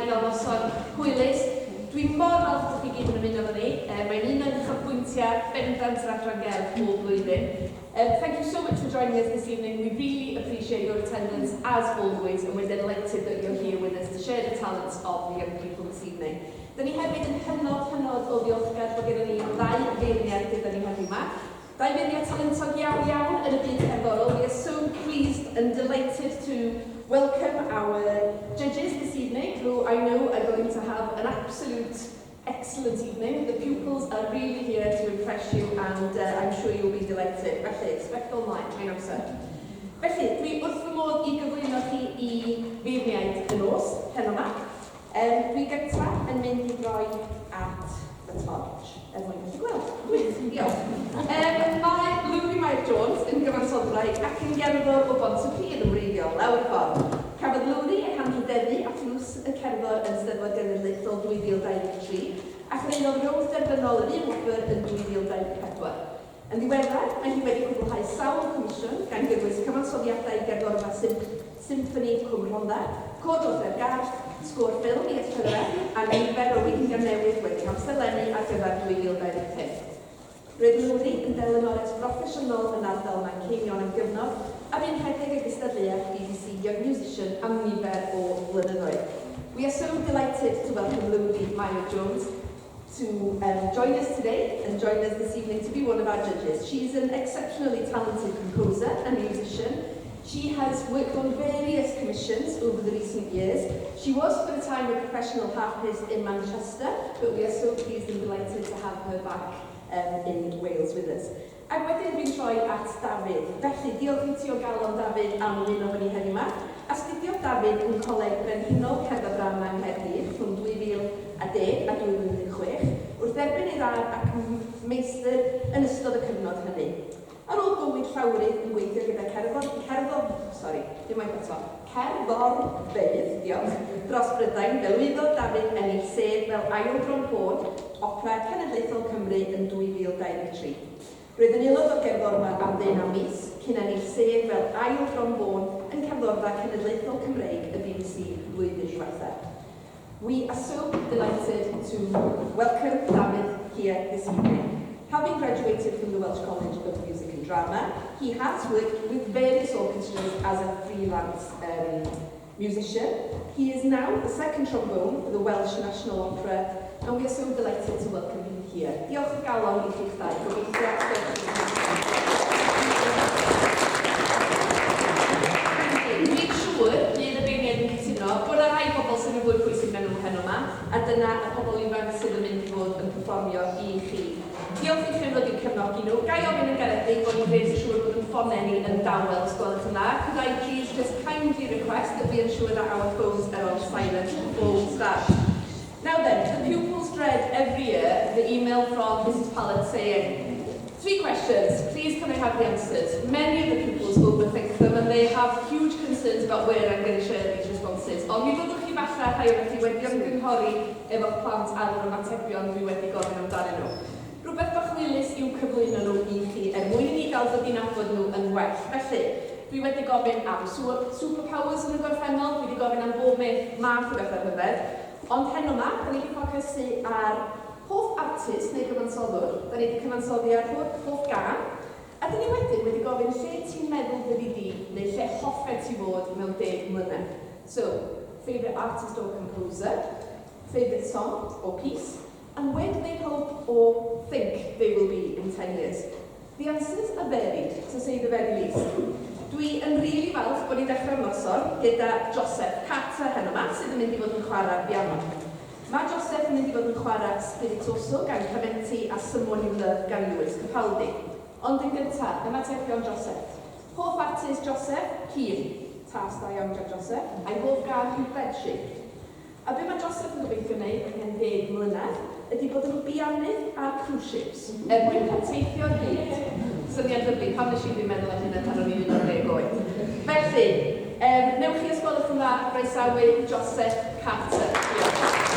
i gael noson hwylus. Dwi mor falch bod chi gyd yn ymuno efo ni. Mae'n un o'n uchafbwyntiau bendant yr Adran Gerdd bob blwyddyn. Thank you so much for joining us this evening. We really appreciate your attendance as always and we're delighted that you're here with us to share the talents of the young people this evening. Dyn ni hefyd yn hynod, hynod o ddiolchgar bod gennym ni ddau feirniad gyda ni heddiw 'ma. Dau feirniad talentog iawn, iawn yn y byd cerddorol. We are so pleased and delighted to welcome our judges this evening, who I know are going to have an absolute excellent evening. The pupils are really here to impress you and I'm sure you'll be delighted. Felly, sbectol mlaen, mae'n amser. Felly, dwi wrth fy modd i gyflwyno chi i feirniaid y nos, heno 'ma. Yym, dwi gynta yn mynd i droi at y torch er mwyn gallu gweld. Gwych, diolch. Yym, mae Lowri Mair Jones yn gyfansoddwraig ac yn gerddor o Bontypridd yn wreiddiol, lawr y ffordd. Cafodd Lowri ei hanrhydeddu â Thlws y Cerddor yn Steddfod Genedlaethol 2023, a chreuodd rownd derfynol yr un wobr yn 2024. Yn ddiweddar, mae hi wedi cwblhau sawl comisiwn, gan gynnwys cyfansoddiadau i gerddorfa Symffoni Cwm Rhondda, Côr Dodrefn Garth, sgôr ffilm i S4C, a nifer o weithiau newydd wedi hamserlennu ar gyfer 2025. Roedd Lowri yn delynores broffesiynol yn ardal Manceinion am gyfnod, a bu'n rhedeg y gystadleuaeth BBC Young Musician am nifer o flynyddoedd. We are so delighted to welcome Lowri Mair Jones to join us today and join us this evening to be one of our judges. She is an exceptionally talented composer and musician. She has worked on various commissions over the recent years. She was for a time a professional harpist in Manchester, but we are so pleased and delighted to have her back in Wales with us. Ac wedyn dwi'n troi at Dafydd. Felly, diolch i ti o galon Dafydd am ymuno efo ni heddiw 'ma. Astudiodd Dafydd yng Ngholeg Brenhinol Cerdd a Drama yng Nghaerdydd rhwng 2010 a 2016, wrth dderbyn ei radd ac Meistr yn ystod y cyfnod hynny. Ar ôl bywyd llawrydd yn gweithio gyda cerddor, cerddor, sori, unwaith eto, cerddorfeydd, diolch, dros Brydain, fe lwyddodd Dafydd ennill sedd fel ail drombôn Opera Cenedlaethol Cymru yn 2023. Roedd yn aelod o'r gerddorfa am ddeunaw mis, cyn ennill sedd fel ail drombôn yn Cerddorfa Cenedlaethol Cymreig y bbc flwyddyn ddiwethaf. We are so delighted to welcome Dafydd here this evening. Having graduated from the Welsh College of Music and Drama, he has worked with various orchestras as a freelance musician. He is now the second trombone for the Welsh National Opera, and we are so delighted to welcome him here. Diolch o galon i chi'ch dau. Gobeithio gewch chi Dwi'n siŵr bydd y beirniaid yn cytuno bod 'na rai pobl sydd yn fwy pwysig na nhw heno 'ma, a dyna y pobl ifanc sydd yn mynd i fod yn perfformio i chi. Diolch i chi am ddod i'w cefnogi nhw. Ga i ofyn yn garedig bod ni'n gwneud yn siŵr bod yn ffonau ni yn dawel os gwelwch yn dda. Could I please just kindly request that we ensure that our phones are on silent before we start. Now then, the pupils dread every year the email from Mrs Pallett saying, Three questions, please can I have the answers? Many of the pupils overthink them and they have huge concerns about where I'm going to share these responses. Ond mi fyddwch chi falle, rhai ohonoch chi, wedi ymgynghori efo'ch plant ar yr ymatebion dwi wedi gofyn amdanyn nhw. Rhywbeth bach hwylus i'w cyflwyno nhw i chi er mwyn i ni gael dod i nabod nhw yn well. Felly, dwi wedi gofyn am superpowers yn y gorffennol, dwi wedi gofyn am bob math o bethau rhyfedd, ond heno 'ma, da ni wedi ffocysu ar Hoff artist neu gyfansoddwr? Da ni 'di cyfansoddi ar hoff, hoff gân. A dyn ni wedyn wedi gofyn lle ti'n meddwl fyddi di neu lle hoffet ti fod mewn deg mlynedd. So, favourite artist or composer, favourite song or piece, and where do they hope or think they will be in 10 years? The answers are varied, to say the very least. Dwi yn rili falch bod ni'n dechrau'r noson gyda Joseph Carter heno 'ma, sydd yn mynd i fod yn chwarae'r piano. Mae Joseph yn mynd i fod yn chwarae Spiritoso gan Clementi a Someone You Love gan Lewis Capaldi. Ond yn gyntaf, ymatebion Joseph. Hoff artist Joseph? Keane. Tast da iawn gan Joseph. A'i hoff gân yw Bedsheet. A be mae Joseph yn gobeithio wneud ymhen deg mlynedd ydy bod yn bianydd ar cruise ships er mwyn cael teithio'r byd. Syniad lyfli, pam nes i ddim meddwl am hynna pan o'n i'n 11 oed? Felly, yym, wnewch chi os gwelwch yn dda groesawu Joseph Carter. Diolch.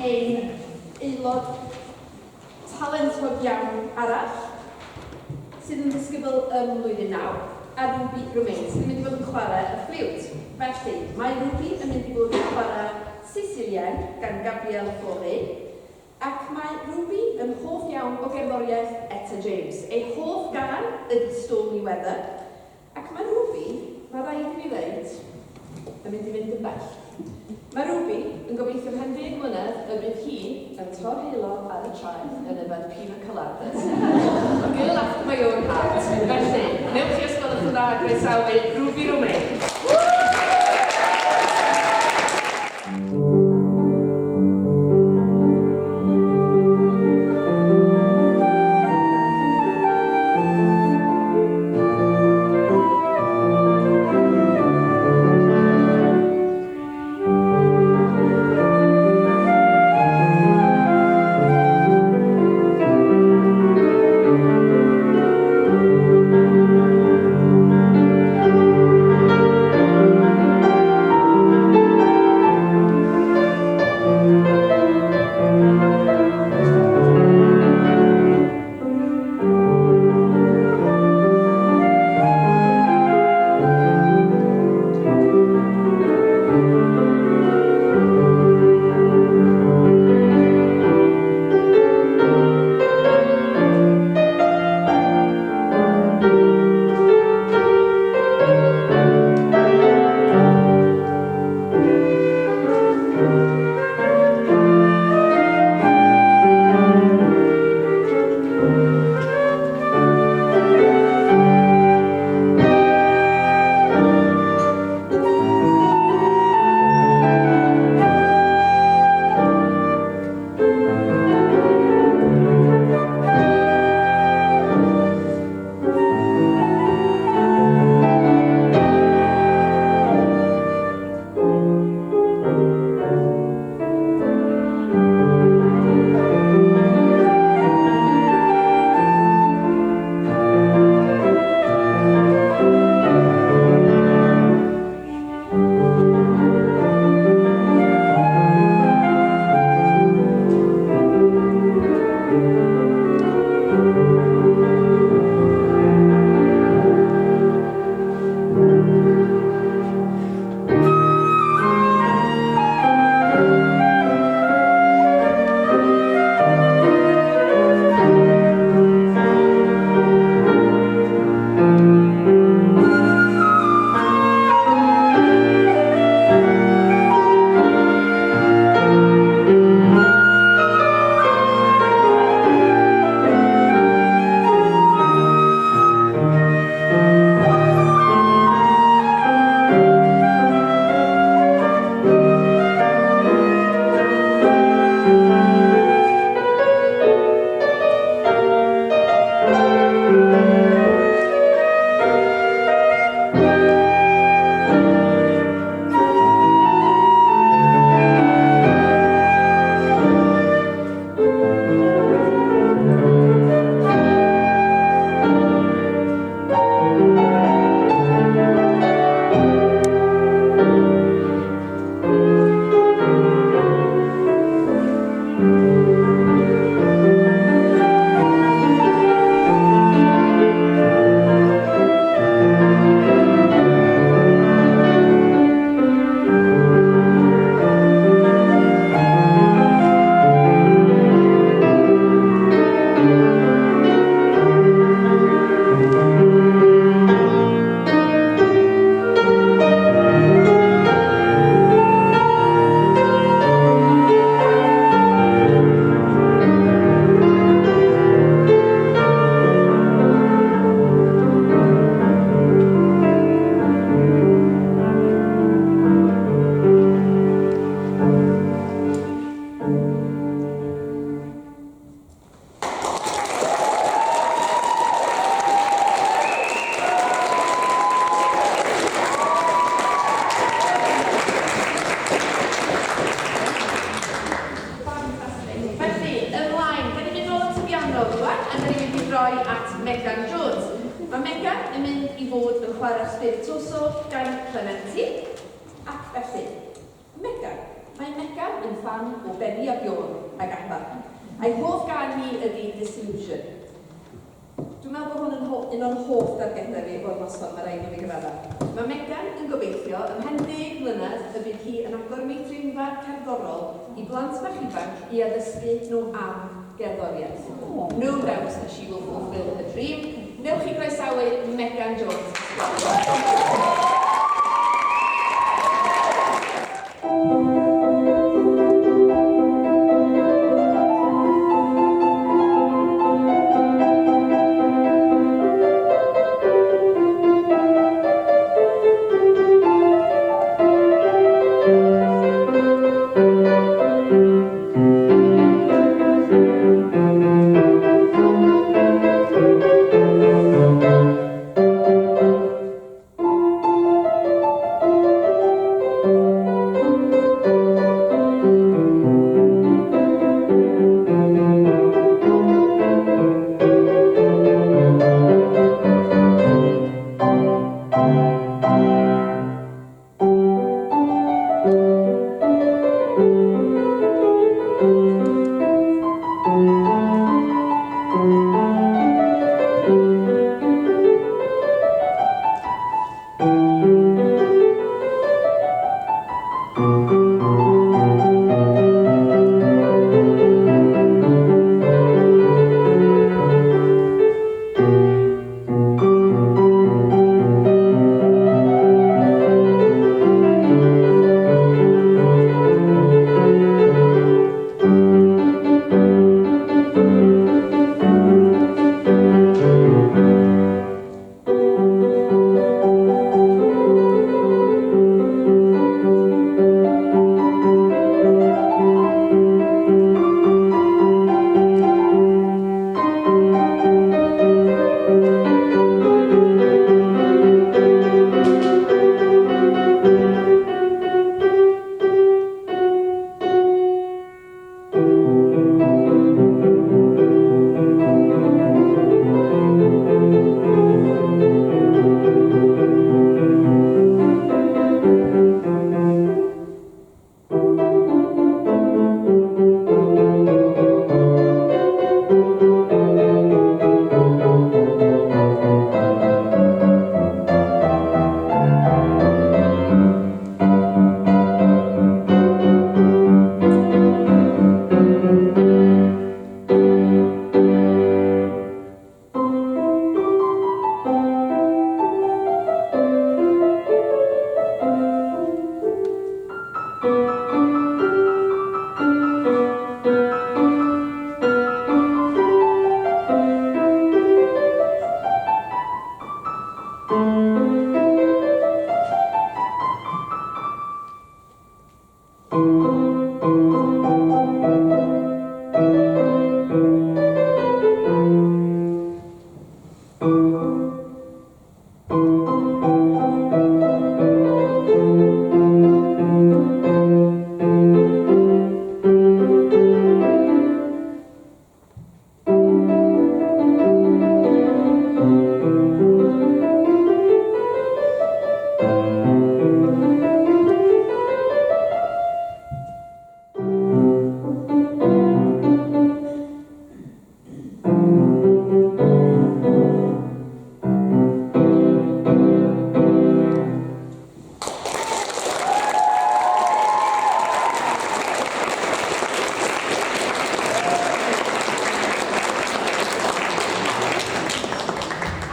ein aelod talentog iawn arall, sydd yn ddisgybl ym mlwyddyn 9, a Ruby Romain, sydd yn mynd i fod yn chwarae y ffliwt. Felly, mae Ruby yn mynd i fod yn chwarae Sicilienne gan Gabriel Fauré, ac mae Ruby yn hoff iawn o gerddoriaeth Etta James. Ei hoff gân ydy Stormy Weather, ac mae Ruby, mae rhaid i mi ddeud, yn mynd i fynd yn bell. Mae Ruby yn gobeithio ymhen 10 mlynedd y bydd hi yn torheulo ar y traeth yn yfed pina coladas. A girl after my own heart. Felly, wnewch chi os gwelwch yn dda groesawu Ruby Romain. Ffantastig. Felly, ymlaen, da ni'n mynd nôl at y piano rwan, a da ni'n mynd i droi at Megan Jones. Mae Megan yn mynd i fod yn chwarae Spiritoso gan Clementi. Ac felly, Megan. Mae Megan yn ffan o Benny a Bjorn ag ABBA. A'i hoff gân hi ydy Disillusion. Dwi'n meddwl bod hwn yn un o'n hoff dargedau fi o'r noson, mae rhaid i fi gyfadda. Mae Megan yn gobeithio ymhen 10 mlynedd y bydd hi yn agor meithrinfa cerddorol i blant bach ifanc i addysgu nhw am gerddoriaeth. No doubt that she will fulfill her dream. Newch chi groesawu Megan Jones.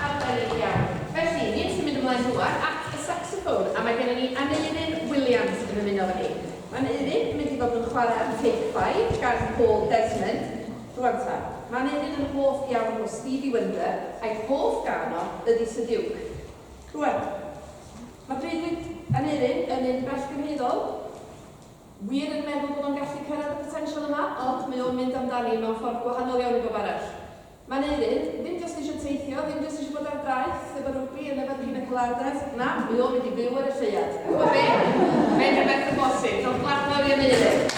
Arbennig iawn. Felly, ni'n symud ymlaen rŵan at y saxophone, a mae gennym ni Aneurin Williams yn ymuno efo ni. Mae Aneurin yn mynd i fod yn chwarae am Take 5 gan Paul Desmond. Rŵan ta, mae Aneurin yn hoff iawn o Stevie Wonder, a'i hoff gân o ydy Sir Duke. Rŵan, mae breuddwyd Aneurin yn un bellgyrhaeddol. Wir yn meddwl bod o'n gallu cyrraedd y potensial yma, ond mae o'n mynd amdani mewn ffordd gwahanol iawn i bob arall. Mae Aneurin ddim jyst eisiau teithio, ddim jyst eisiau bod ar draeth efo rygbi yn yfed pina coladas. Na, mae o'n mynd i fyw ar y lleuad. Gwybod be? Mae'n rhywbeth yn bosib. Rhowch glap mawr i Aneurin.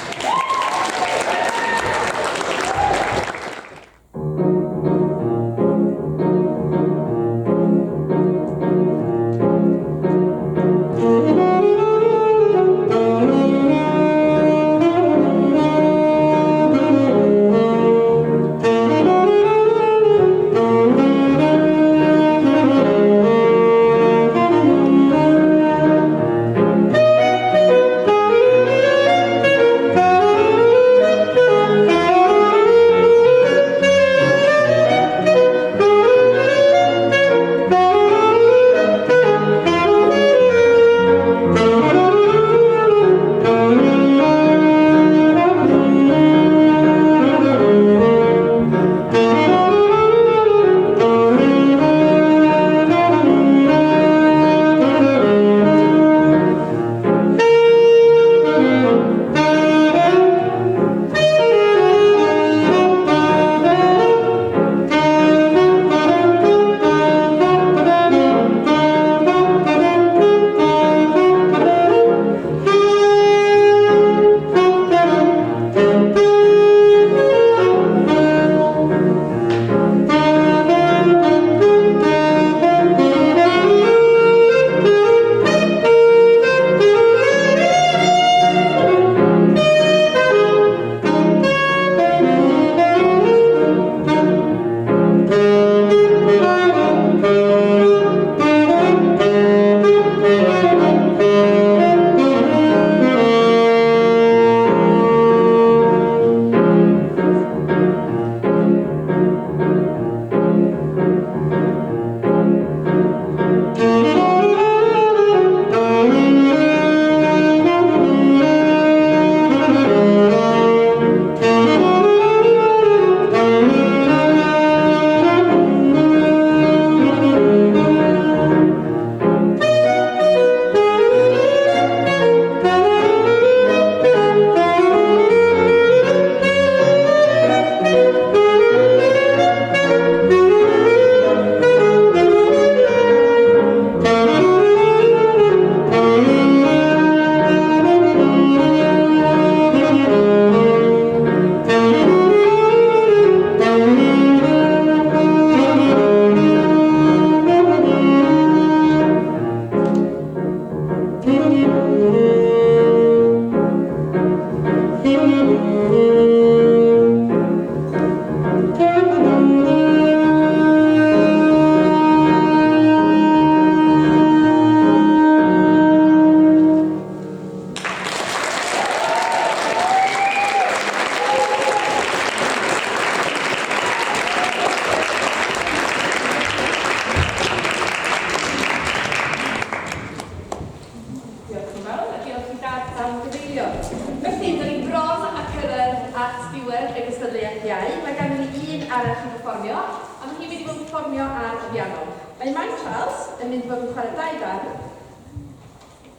dydd Iau, mae ganddyn ni un arall i perfformio, a mae hi'n mynd i fod yn perfformio ar y piano. Mae Mai Charles yn mynd i fod yn chwarae dau ddarn.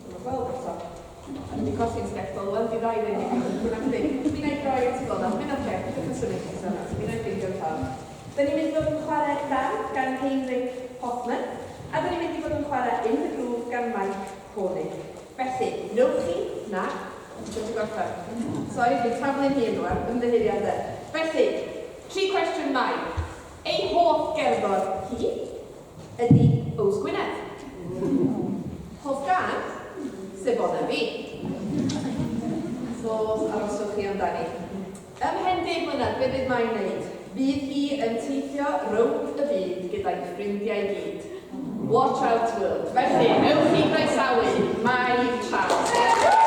Dwi'm yn gweld eto. O'n i 'di colli'n sbectol ŵan, 'di ddau ddim i fi. Hwnna chdi. Mi wna i droi at y golau. Mae'n oce, peidiwch â symud chi so much. Mi wna i ffeindio'r ffordd. Da ni'n mynd i fod yn chwarae darn gan Heinrich Hoffmann, a da ni'n mynd i fod yn chwarae In the Groove gan Mike Cornick. Felly, wnewch chi? Na? Dwi wedi gorffen. Sori, dwi'n taflu'n hun rwan, ymddiheuriadau. Felly, tri cwestiwn Mai. Ei hoff gerddor hi ydy Yws Gwynedd. Hoff gân? Sebona Fi. So, aroswch chi amdani. Ymhen deg mlynedd, be fydd Mai'n wneud? Fydd hi yn teithio rownd y byd gyda'i ffrindiau i gyd. Watch out world. Felly, ewch i groesawu Mai Charles.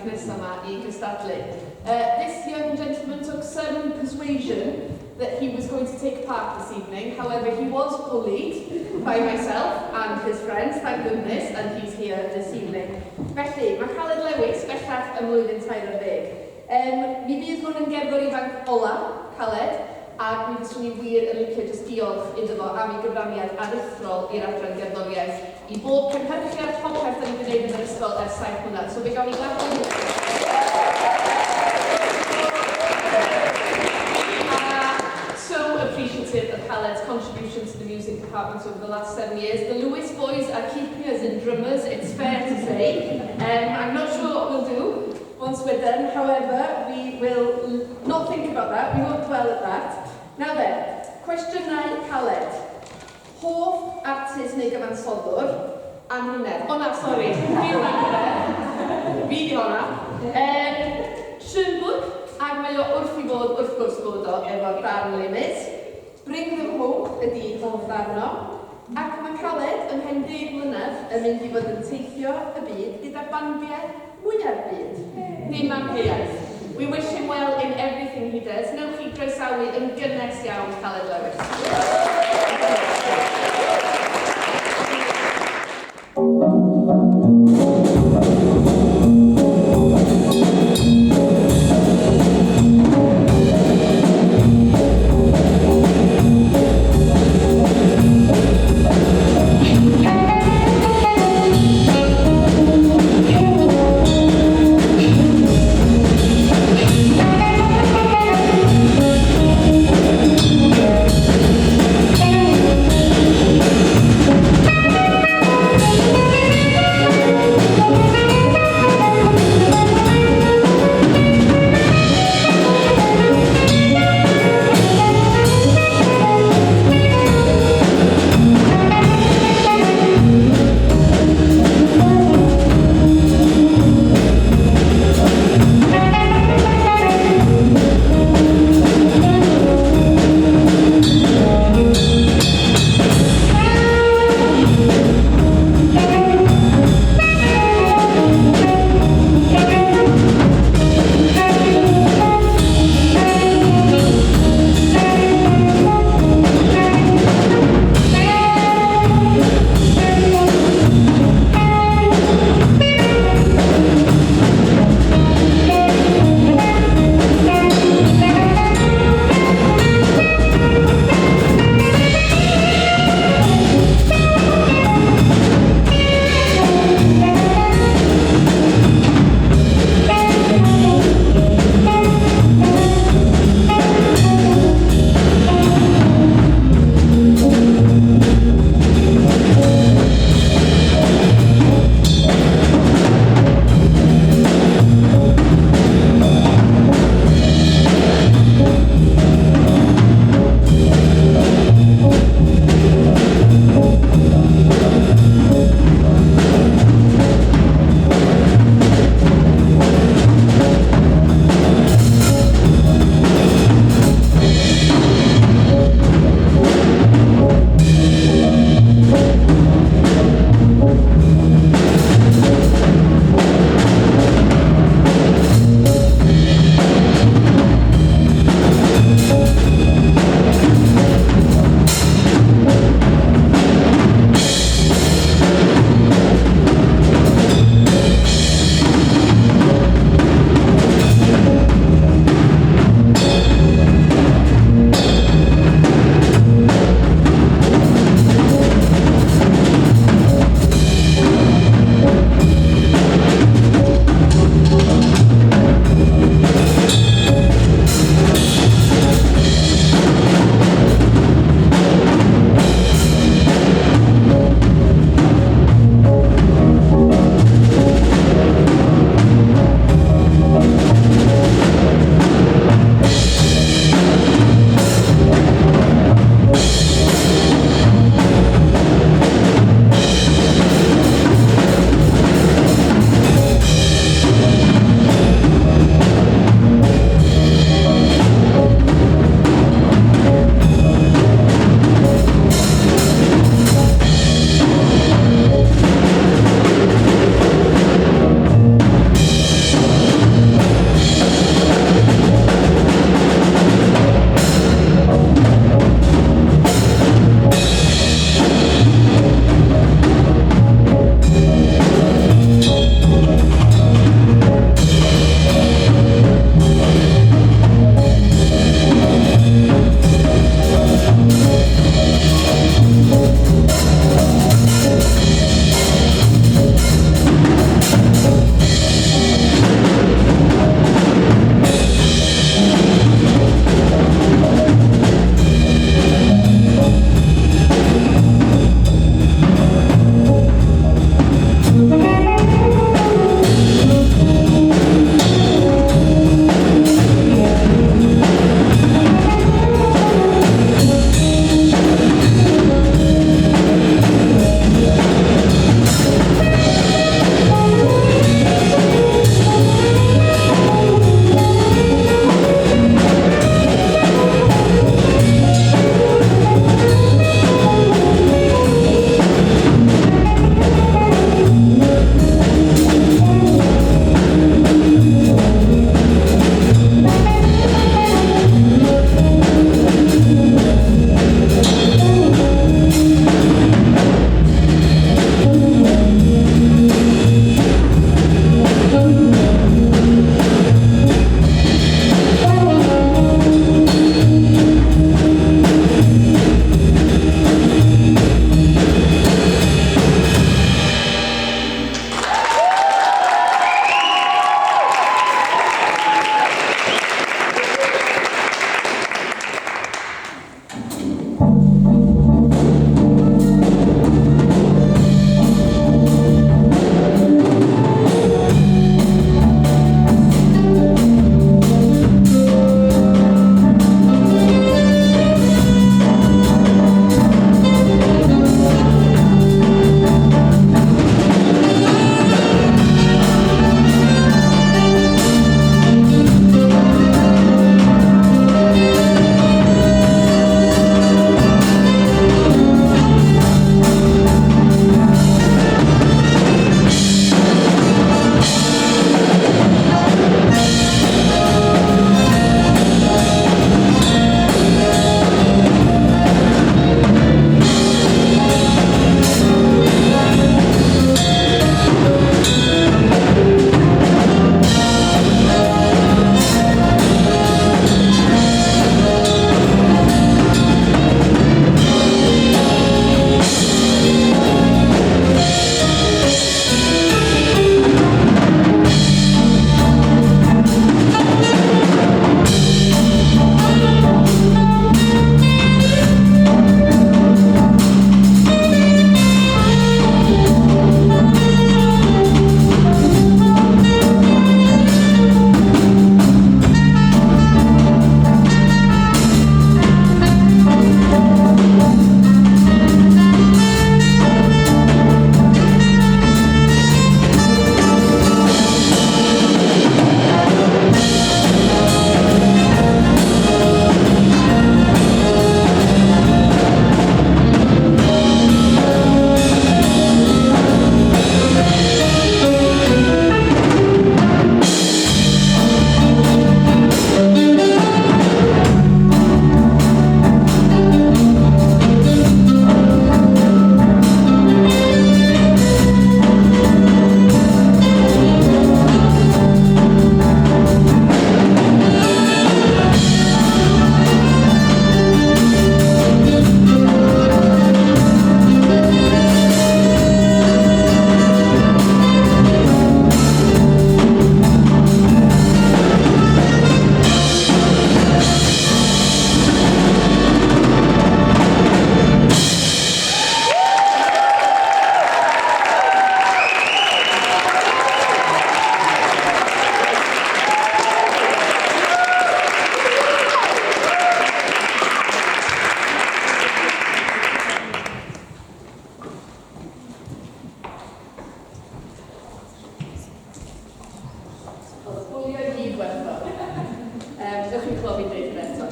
ifanc nesaf yma i cystadlu. This young gentleman took some persuasion that he was going to take part this evening. However, he was bullied by myself and his friends, thank goodness, and he's here this evening. Felly, mae Caled Lewis bellach ym mlwyddyn 13. Mi fydd hwn yn gerddor ifanc ola, Caled, ac mi fyswn i wir yn licio jyst diolch iddo fo am ei gyfraniad aruthrol i'r adran gerddoriaeth, i bob cynhyrchiad, popeth da ni wedi gwneud yn yr ysgol ers 7 mlynedd. So fe gawn ni glap. We are so appreciative of Caled's contribution to the music department over the last 7 years. The Lewis boys are keeping us in drummers, it's fair to say. I'm not sure what we'll do once we're done. However, we will not think about that. We won't dwell at that. Now then, cwestiynau Caled. Hoff artist neu gyfansoddwr? Anhunedd. O na, sori. Fi yw'r Anhunedd. Fi di hwnna. Schoenberg, ac mae o wrth i fod, wrth gwrs bod o, efo'r darn Les Mis. Bring Them Home ydy hoff ddarn o. Ac mae Caled ymhen 10 mlynedd yn mynd i fod yn teithio y byd gyda bandiau mwya'r byd. Dim amheuaeth. We wish him well in everything he does. Newch chi groesawu yn gynnes iawn Caled Lewis. clywed fi'n dweud hynny eto.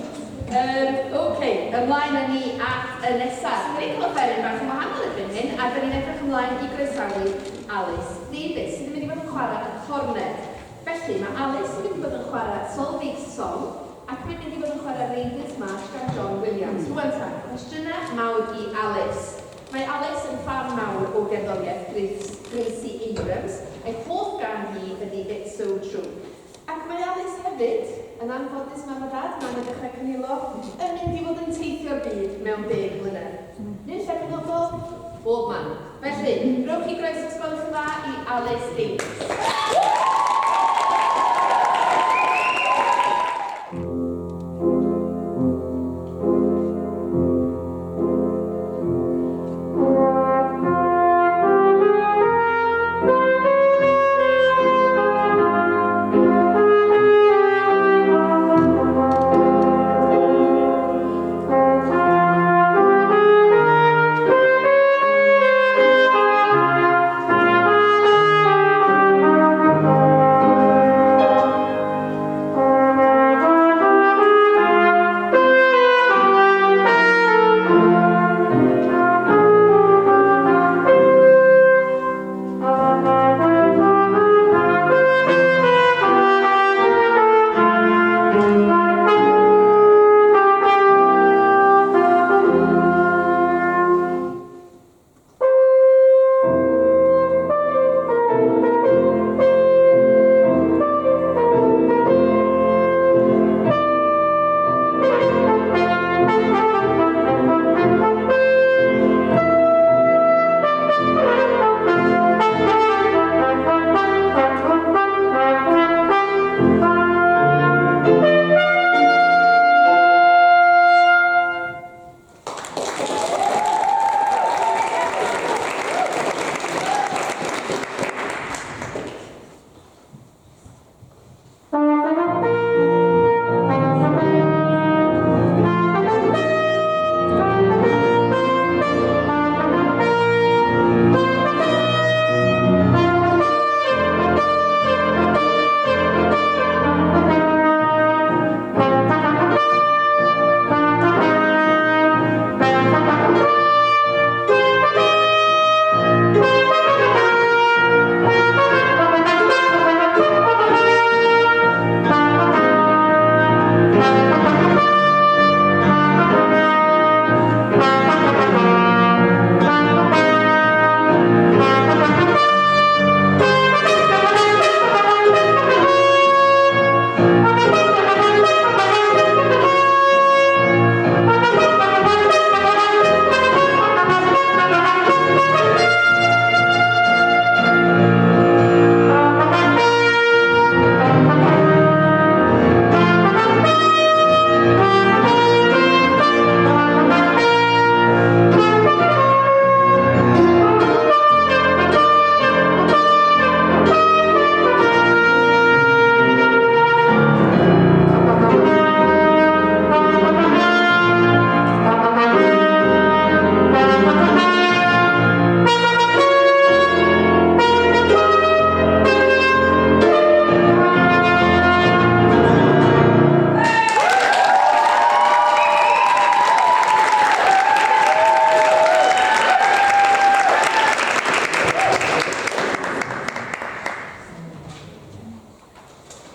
Um, OK, ymlaen â ni at y nesaf. Dyn ni'n cael offeryn bach yn wahanol erbyn hyn, a dyn ni'n edrych ymlaen i groesawu Alice Davies, sydd yn mynd i fod yn chwarae y cornet. Felly, mae Alice yn mynd i fod yn chwarae Solveig's Song, ac mae'n mynd i fod yn chwarae Raiders March gan John Williams. Rwan ta, cwestiynau mawr i Alice. Mae Alice yn ffan mawr o gerddoriaeth Grace, Gracie Abrams, a'i hoff gân hi ydy It's So True. Ac mae Alice hefyd, yn anffodus mam a dad, mae 'na dechrau cynilo, yn mynd i fod yn teithio'r byd mewn 10 mlynedd. Nunlle penodol, bob man. Felly, rhowch chi groeso os gwelwch yn dda i Alice Davies.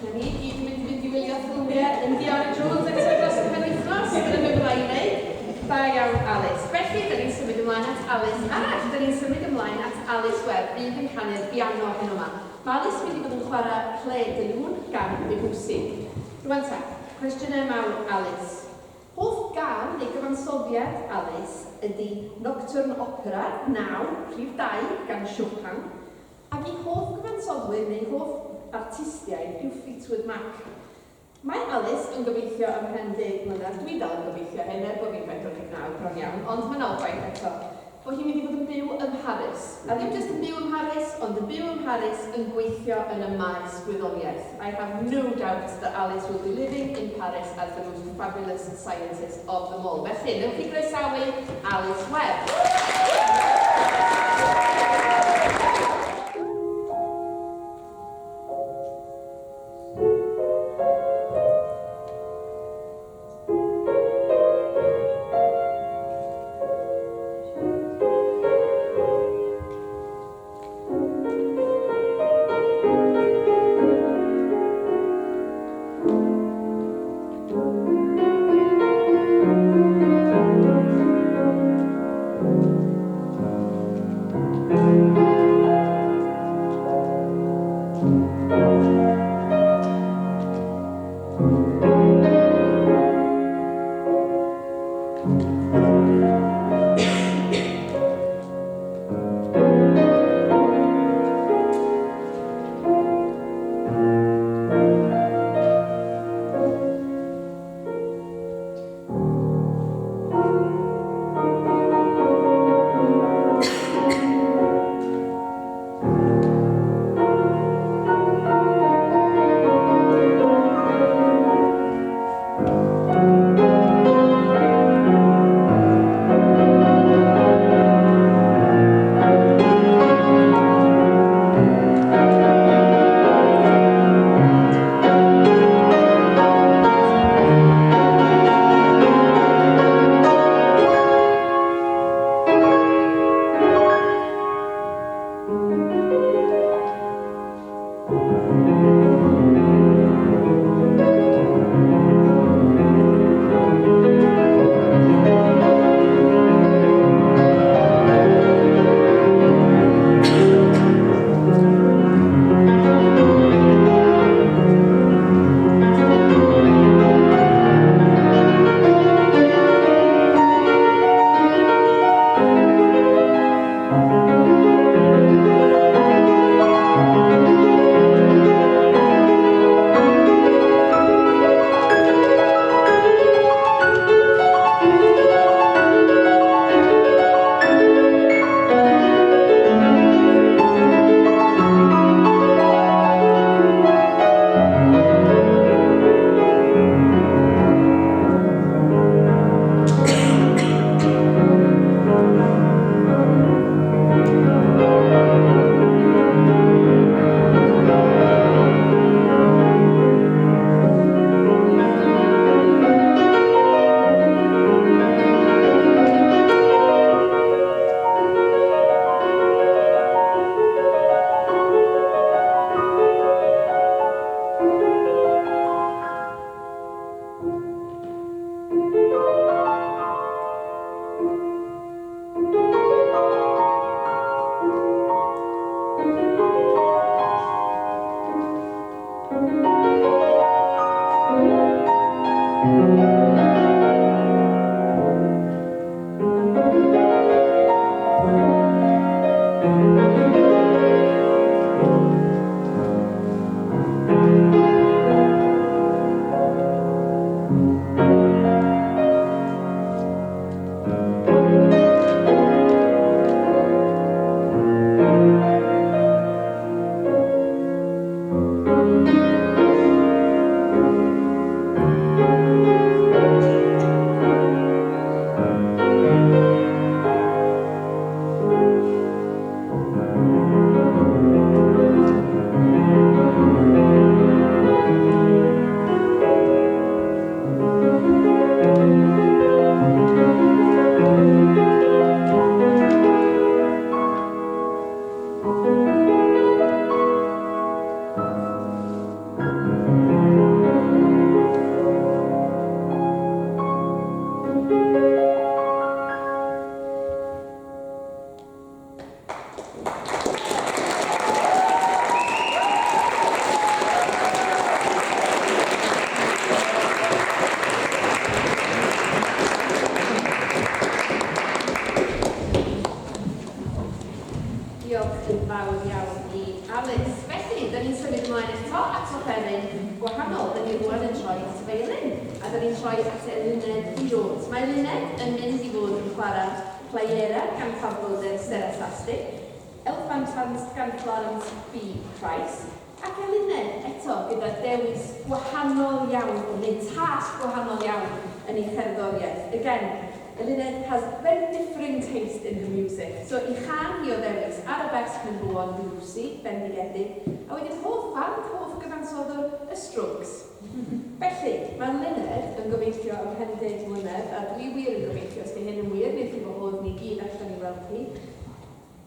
Na ni gyd yn mynd i fynd i wylio ffilmiau Indiana Jones eto dros y penwythnos. Dyna be fydda i'n neud. Da iawn, Alice. Felly, da ni'n symud ymlaen at Alice arall. Da ni'n symud ymlaen at Alice Webb, fydd yn canu'r piano heno 'ma. Mae Alice yn mynd i fod yn chwarae Clair de Lune gan Debussy. Rwan ta, cwestiynau mawr Alice. Hoff gân neu gyfansoddiad Alice ydy Nocturne Opera 9, rhif 2, gan Chopin. Ac ei hoff gyfansoddwyr neu hoff artistiaid yw Fleetwood Mac. Mae Alice yn gobeithio ymhen deg mlynedd, dwi dal yn gobeithio hyn er bod fi'n 49 bron iawn, ond mae'n obaith eto, bod hi'n mynd i fod yn byw ym Mharis. A ddim jyst yn byw ym Mharis, ond yn byw ym Mharis yn gweithio yn y maes gwyddoniaeth. I have no doubt that Alice will be living in Paris as the most fabulous scientist of them all. Felly, newch chi groesawu Alice Webb. Diolch yn fawr iawn i Alice. Felly, da ni'n symud ymlaen eto at offeryn gwahanol. Da ni rwan yn troi at y feiolin, a da ni'n troi at Eluned Jones. Mae Eluned yn mynd i fod yn chwarae Playera gan Pablo de Sarasate, Elfan Tanz gan Florence B. Price, ac Eluned eto gyda dewis gwahanol iawn, neu tasg gwahanol iawn yn ei cherddoriaeth. Again, Eluned has very differing taste in her music. So ei chân hi o ddewis Arabesque number 1 Debussy, bendigedig, a wedyn hoff band, hoff gyfansoddwr, y Strokes. Felly, mae Luned yn gobeithio ymhen 10 mlynedd, a dwi wir yn gobeithio, os di hyn yn wir, wneith hi wahodd ni gyd allan i weld hi.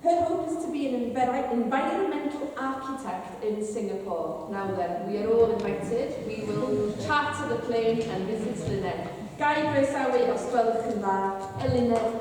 Her hope is to be an environmental architect in Singapore. Now then, we are all invited. We will charter the plane and visit Luned. Ga i groesawu os gwelwch yn dda, Eluned.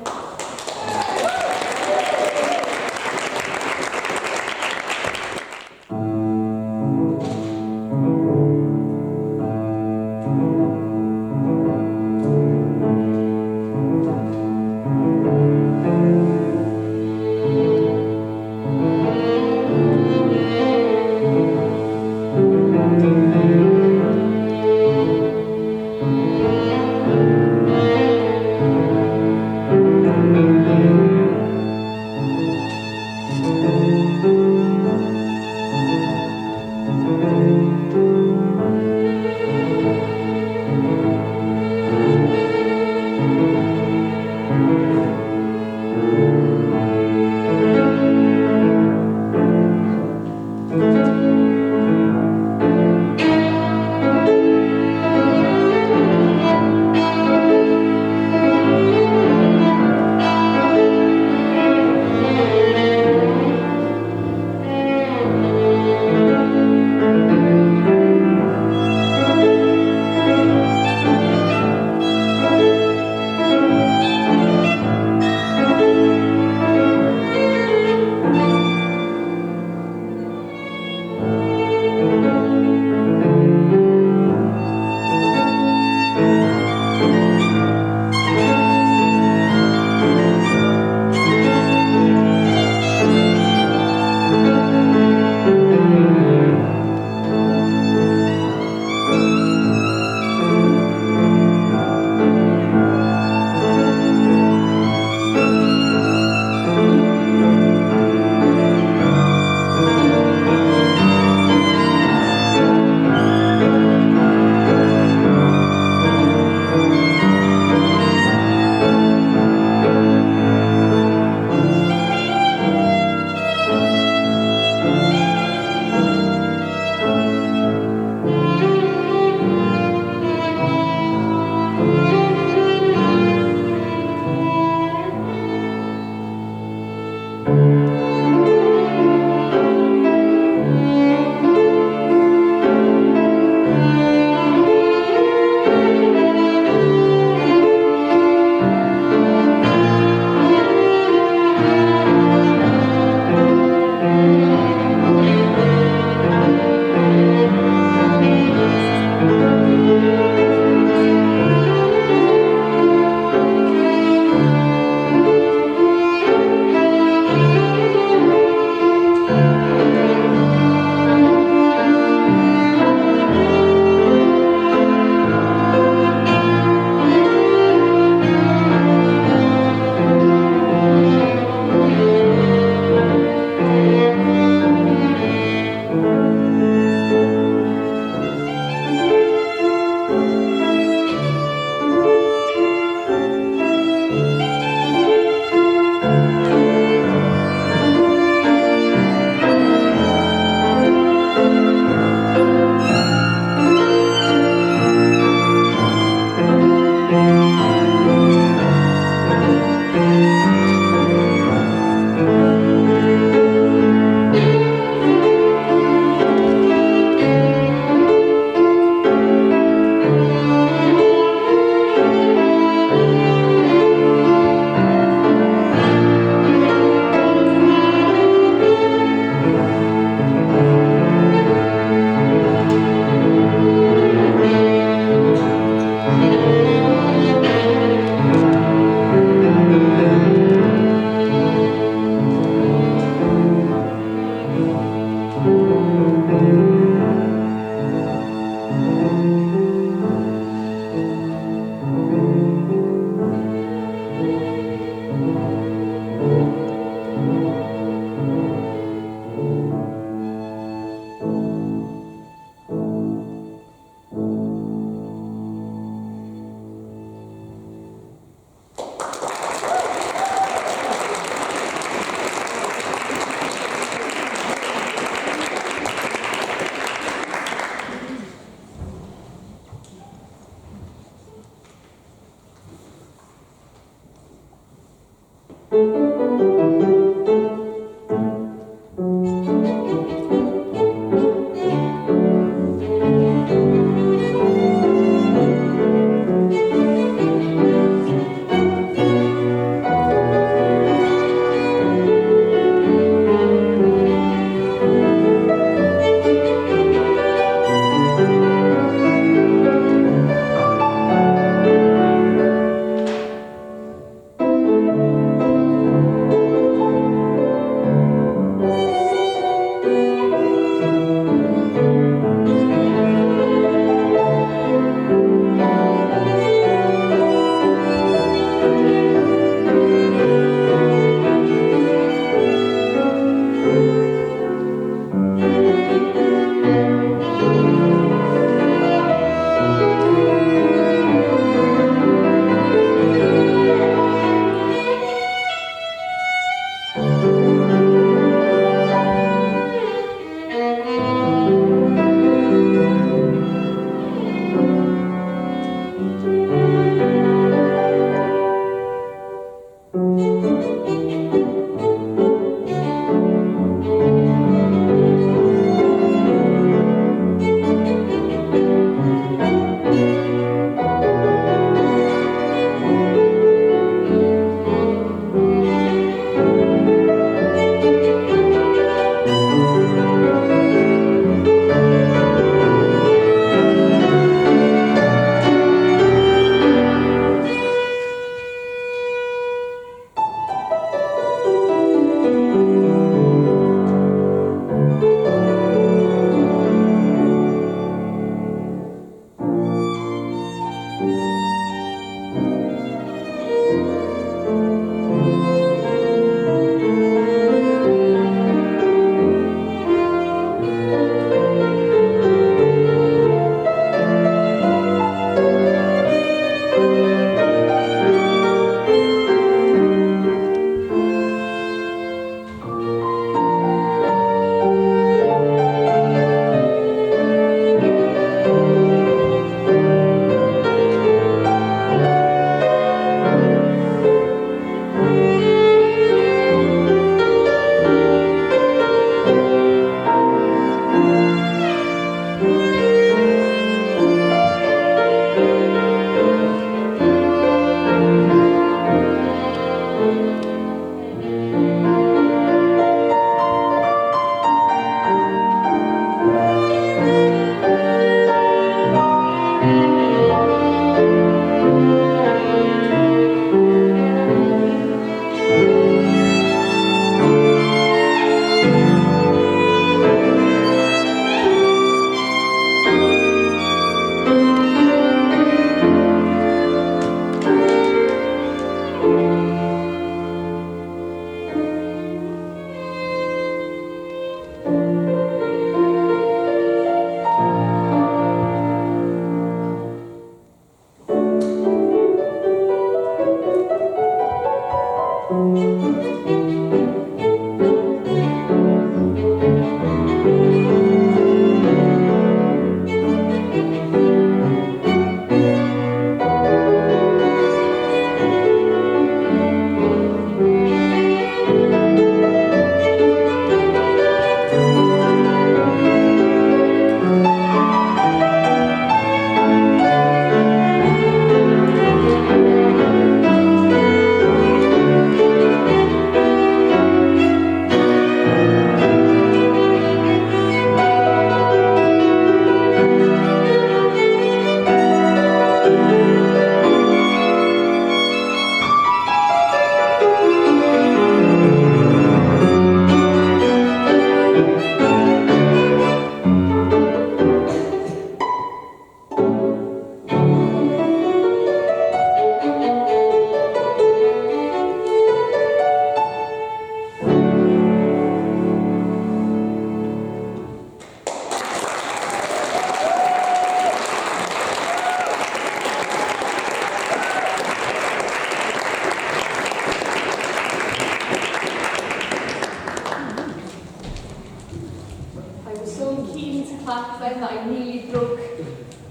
clap then that I nearly broke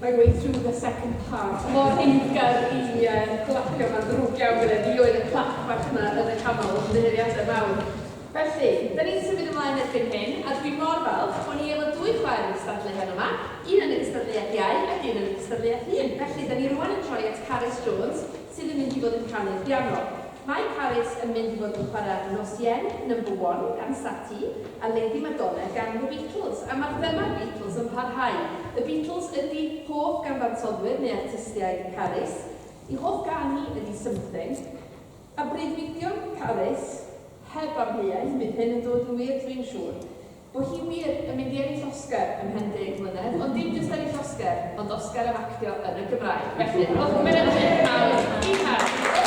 my way through the second part. Mor eiddgar i clapio, mae'n ddrwg iawn gyda fi oedd y clap bach yna yn y canol, ymddiheuriadau mawr. Felly, da ni'n symud ymlaen erbyn hyn, a dwi mor falch bod ni efo dwy chwaer yn cystadlu heno yma, un yn y gystadleuaeth iau ac un yn y gystadleuaeth hŷn. Felly, da ni rwan yn troi at Carys Jones, sydd yn mynd i fod yn canu'r piano. Mae Carys yn mynd i fod yn chwarae Gnossienne Number 1 gan Satie a Lady Madonna gan The Beatles. A mae'r thema Beatles yn parhau. The Beatles ydy hoff gyfansoddwyr neu artistiaid Carys. Ei hoff gân hi ydy Something. A breuddwydion Carys, heb amheuaeth, bydd hyn yn dod yn wir dwi'n siŵr, bod hi wir yn mynd i ennill Oscar ymhen 10 mlynedd, ond dim jyst ennill Oscar, ond Oscar am actio yn y Gymraeg. Felly, rhowch gymeradwyaeth mawr i Carys.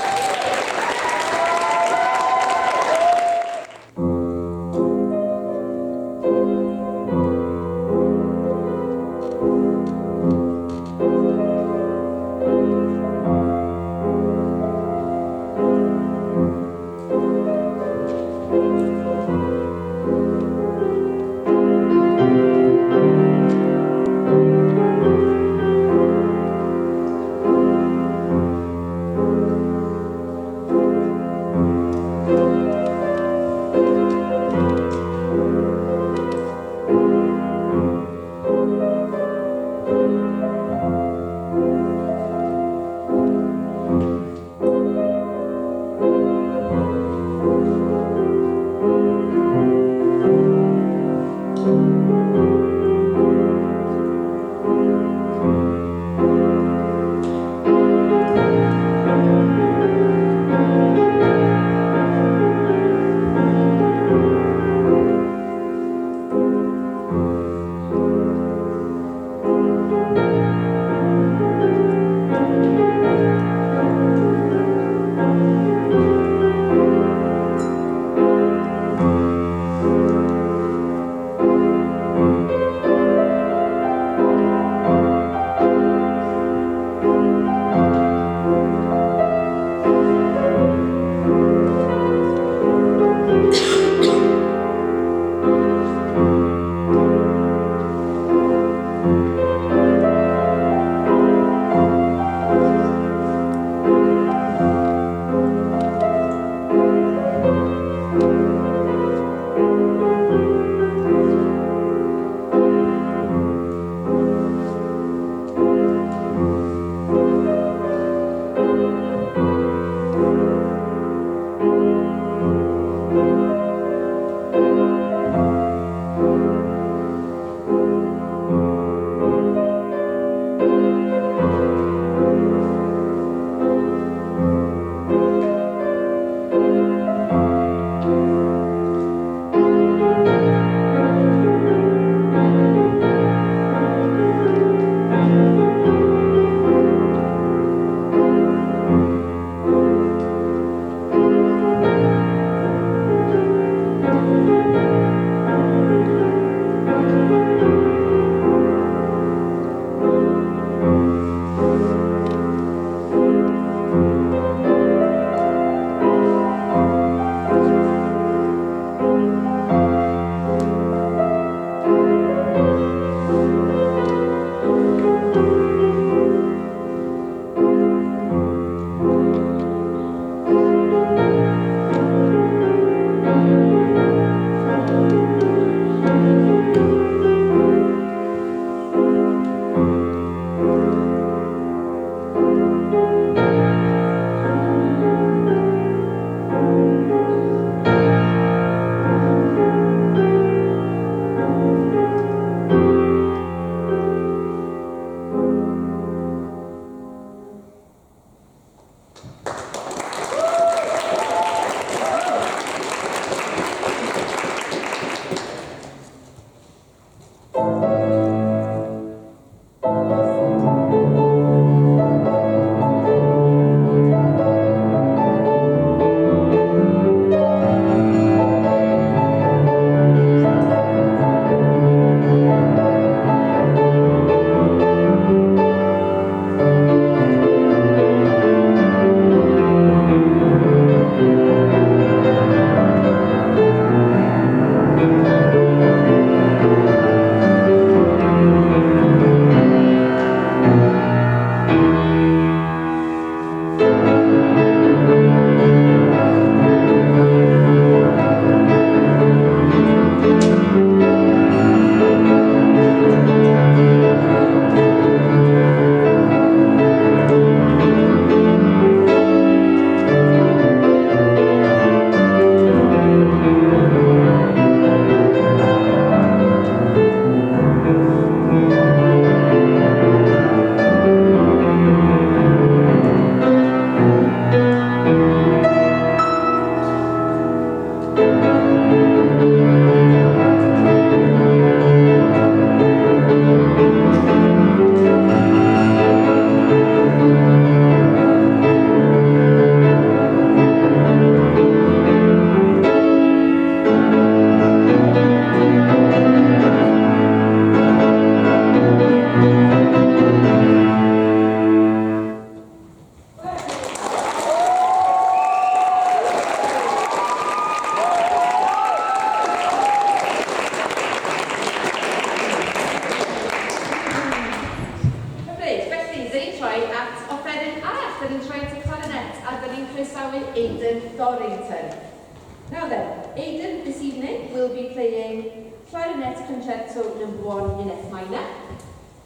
da ni'n troi at y clarinet a da ni'n croesawu Aidan Dorrington. Now then, Aidan this evening will be playing Clarinet Concerto No. 1 in F minor.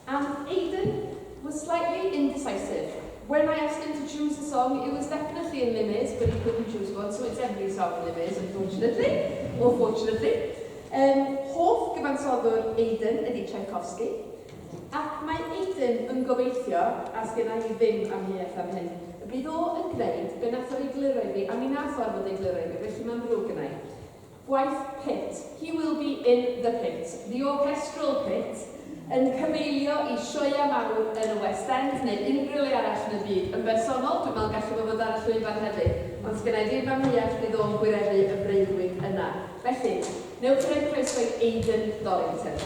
And Aidan was slightly indecisive. When I asked him to choose a song, it was definitely in Limes, but he couldn't choose one, so it's every song in Limes, unfortunately, or fortunately. Hoff gyfansoddwr Aidan ydy Tchaikovsky, ac mae Aidan yn gobeithio, a sgynna i ddim amheuaeth am hyn, y bydd o yn gwneud be nath o egluro i fi, a mi nath o orfod egluro i fi, felly mae'n ddrwg gynna i. Gwaith pit. He will be in the pit, the orchestral pit, yn cyfeilio i sioeau mawr yn y West End neu unrhyw le arall yn y byd. Yn bersonol, dwi'n meddwl gallu fo fod ar y llwyfan hefyd, ond sgynna i ddim amheuaeth bydd o'n gwireddu y breuddwyd yna. Felly, newch chi roi croeso i Aidan Dorrington.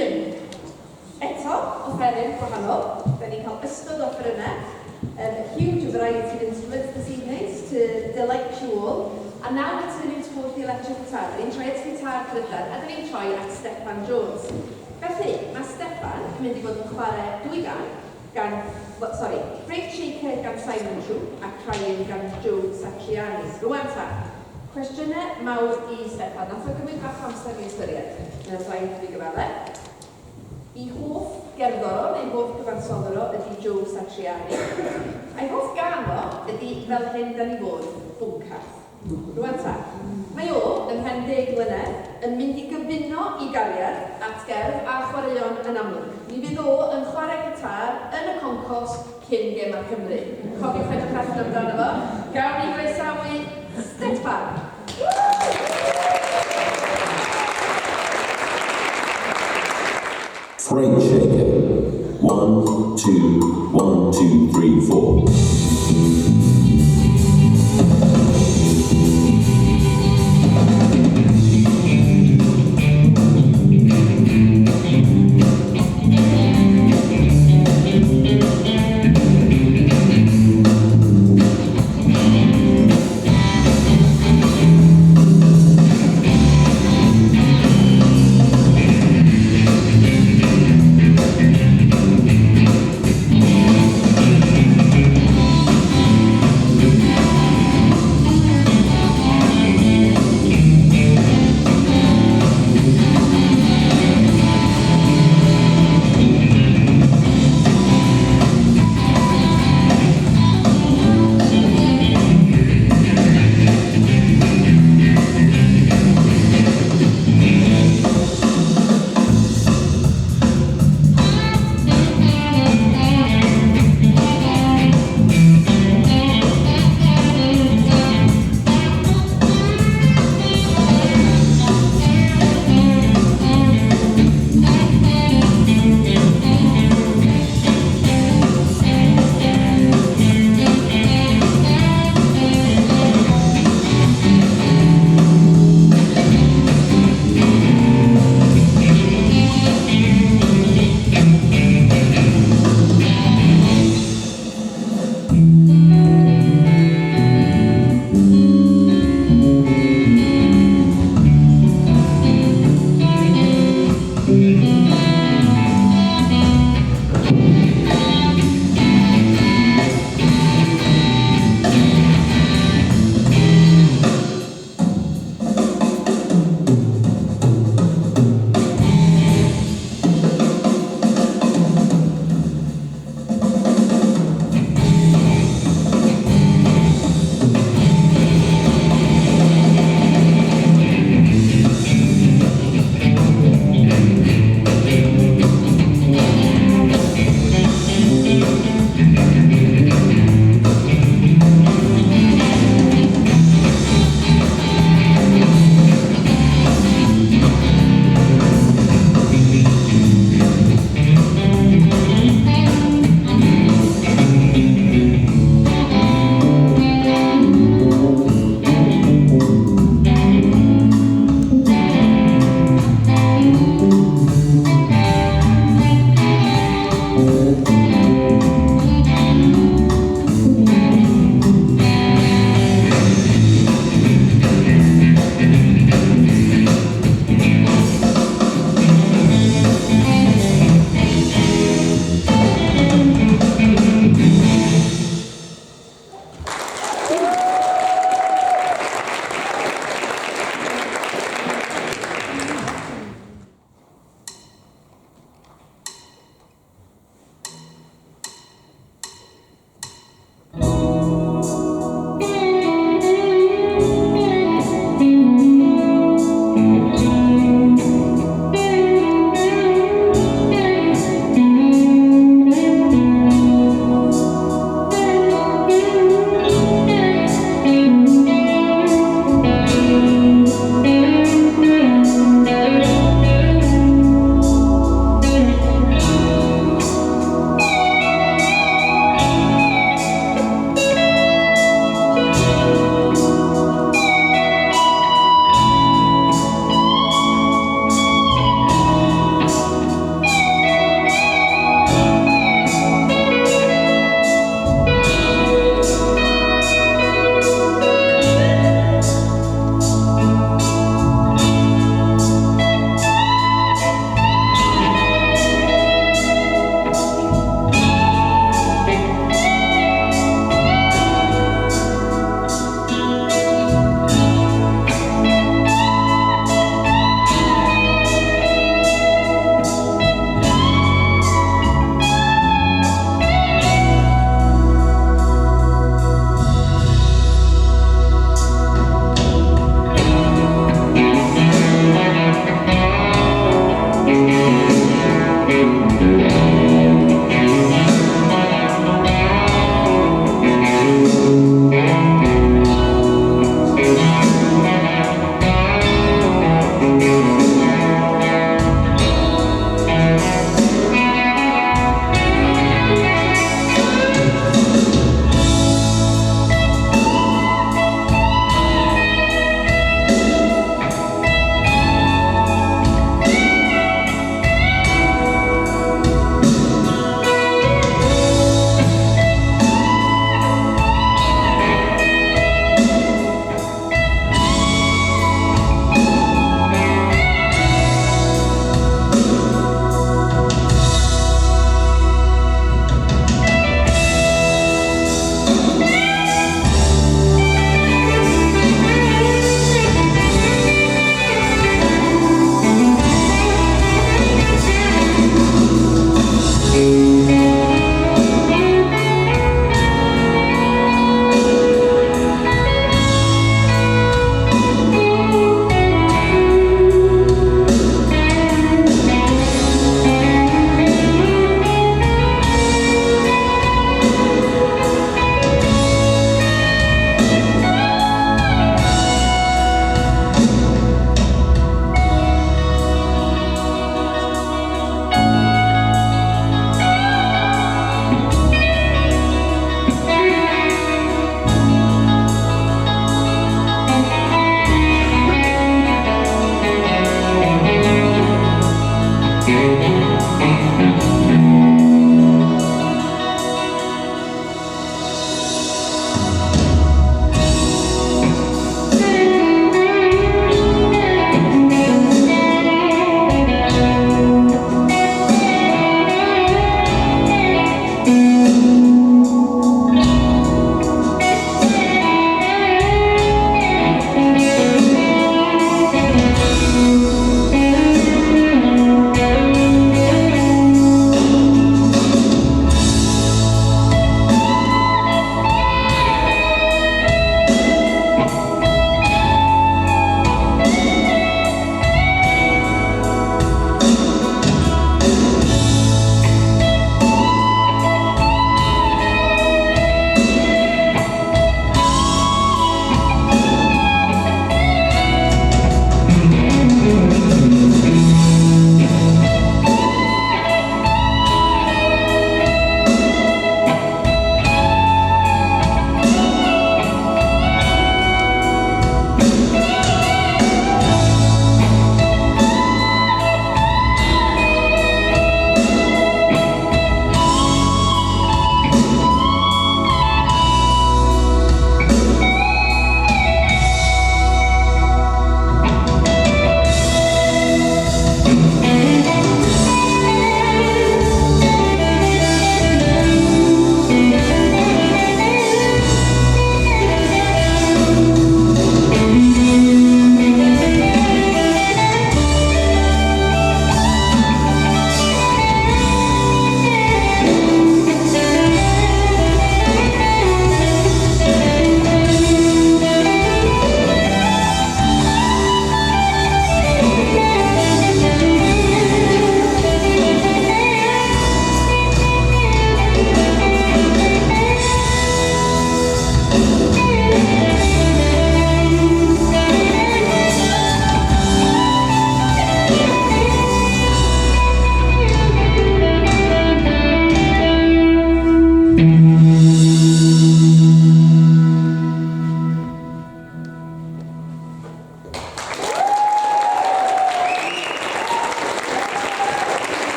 Un. Eto, offeryn gwahanol. Da ni'n cael ystod o offerynnau. A huge variety of instruments this evening to delight you all. And now we're turning towards the electric guitar. Da ni'n troi at gitar Prydain a da ni'n troi at Steffan Jones. Felly, mae Steffan yn mynd i fod yn chwarae dwy gân gan, well, sorry, Freightshaker gan Simon Troupe a Crying gan Joe Satriani. Rwan ta, cwestiynau mawr i Steffan. Nath o gymryd bach o amser i ystyried. Mae'n rhaid i fi gyfadde. Ei hoff gerddor o, neu hoff gyfansoddwr o, ydy Joe Satriani. A'i hoff gân o ydy Fel Hyn Da Ni Fod, Bwncath. Rwan ta, mae o, ymhen 10 mlynedd, yn mynd i gyfuno ei gariad at gerdd a chwaraeon yn amlwg. Mi fydd o yn chwarae gitar yn y concourse cyn Gemau Cymru. Cofiwch edrych allan amdano fo. Gawn ni groesawu Steffan. Freightshaker. One, two, one, two, three, four.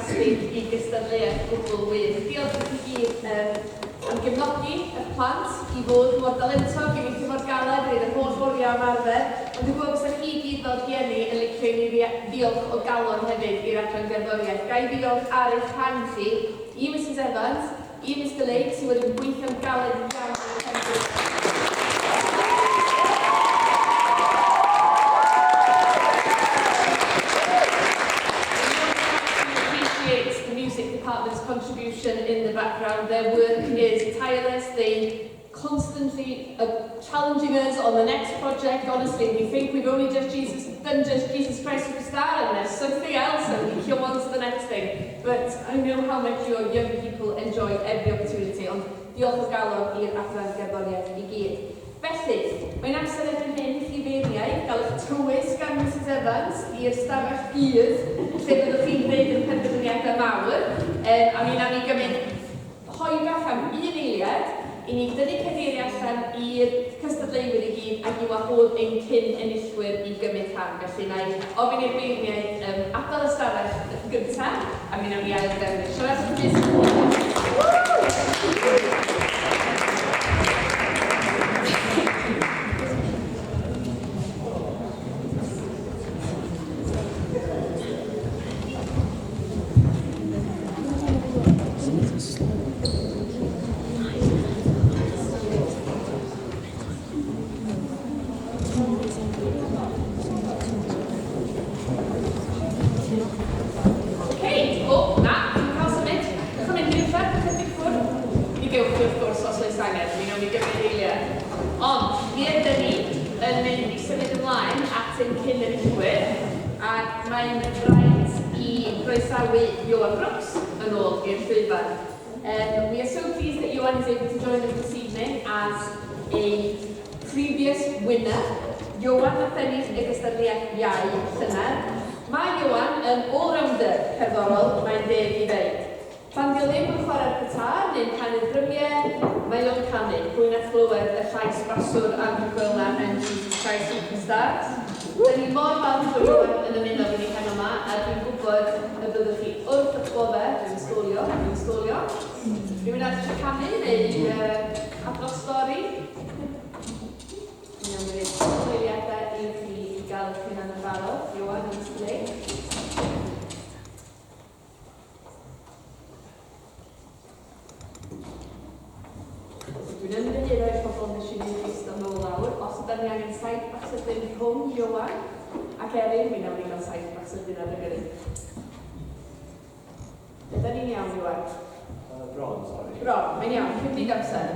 ffantastig i gystadleuaeth gwbl wych. Diolch i chi gyd am gefnogi eich plant i fod mor dalentog, i weithio mor galed, i wneud yr holl oriau ymarfer. Ond dwi'n gwybod bysa chi gyd fel rhieni yn licio i ni ddiolch o galon hefyd i'r adran gerddoriaeth. Ga i ddiolch ar eich rhan chi i Misus Evans, i Mister Lake sydd wedi gweithio'n galed iawn ar y plentyn. Appreciate the music department's contribution in the background. Their work is tireless. They constantly are challenging us on the next project. Honestly, we think we've only just Jesus, done just Jesus Christ Superstar and there's something else and we go on to the next thing. But I know how much your young people enjoy every opportunity. Ond diolch o galon i'r adran gerddoriaeth i gyd. Felly, mae'n amser erbyn hyn i chi feirniaid gael eich tywys gan Mrs Evans i'r stafell gudd lle byddwch chi'n gwneud y penderfyniadau mawr. A mi wnawn ni gymryd hoe bach am un eiliad i ni dynnu cadeiriau allan i'r cystadleuwyr i gyd ac i wahodd ein cyn enillwyr i gymryd rhan. Felly, na i ofyn i'r beirniaid adael y stafell yn gyntaf a mi wnawn ni ail drefnu. Siaradwch yn Oce, o, na, chi'n cael symud. Dewch yn mynd i'r lle, chydig ffwrdd. Mi gewch chi wrth gwrs os oes angen, mi wnawn ni gymryd eiliad. Ond, mi ydyn ni yn mynd i symud ymlaen at ein cyn enillwyr, ac mae'n fraint i groesawu Ioan Brooks yn ôl i'r llwyfan. We are so pleased that Ioan is able to join us this evening as a previous winner. Ioan nath ennill y gystadleuaeth iau llynedd. Mae Ioan yn all-rounder cerddorol, mae'n deg i ddeud. Pan 'di o ddim yn chwarae'r gitar neu'n canu'r drymiau, mae o'n canu. Pwy nath glywed y llais baswr anhygoel 'na yn Jesus Christ Superstar? Da ni mor falch bod Ioan yn ymuno efo ni heno 'ma, a dwi'n gwybod y byddwch chi wrth eich boddau. Dwi'n sgolio, dwi'n sgolio. Rhywun arall eisiau canu neu adrodd stori? Mi wnawn ni roi cwpl o eiliadau i chi i gael eich hunan yn barod. Ioan a Mister Lake. Dwi'n ymddiheuro i'r pobl nes i ddim eistedd nôl lawr. Os ydan ni angen saith bach sydyn rhwng Ioan ac Erin, mi wnawn ni gael saith bach sydyn ar y gyrru. Ydan ni'n iawn, Ioan? Bron, sori. Bron, mae'n iawn, cymryd amser.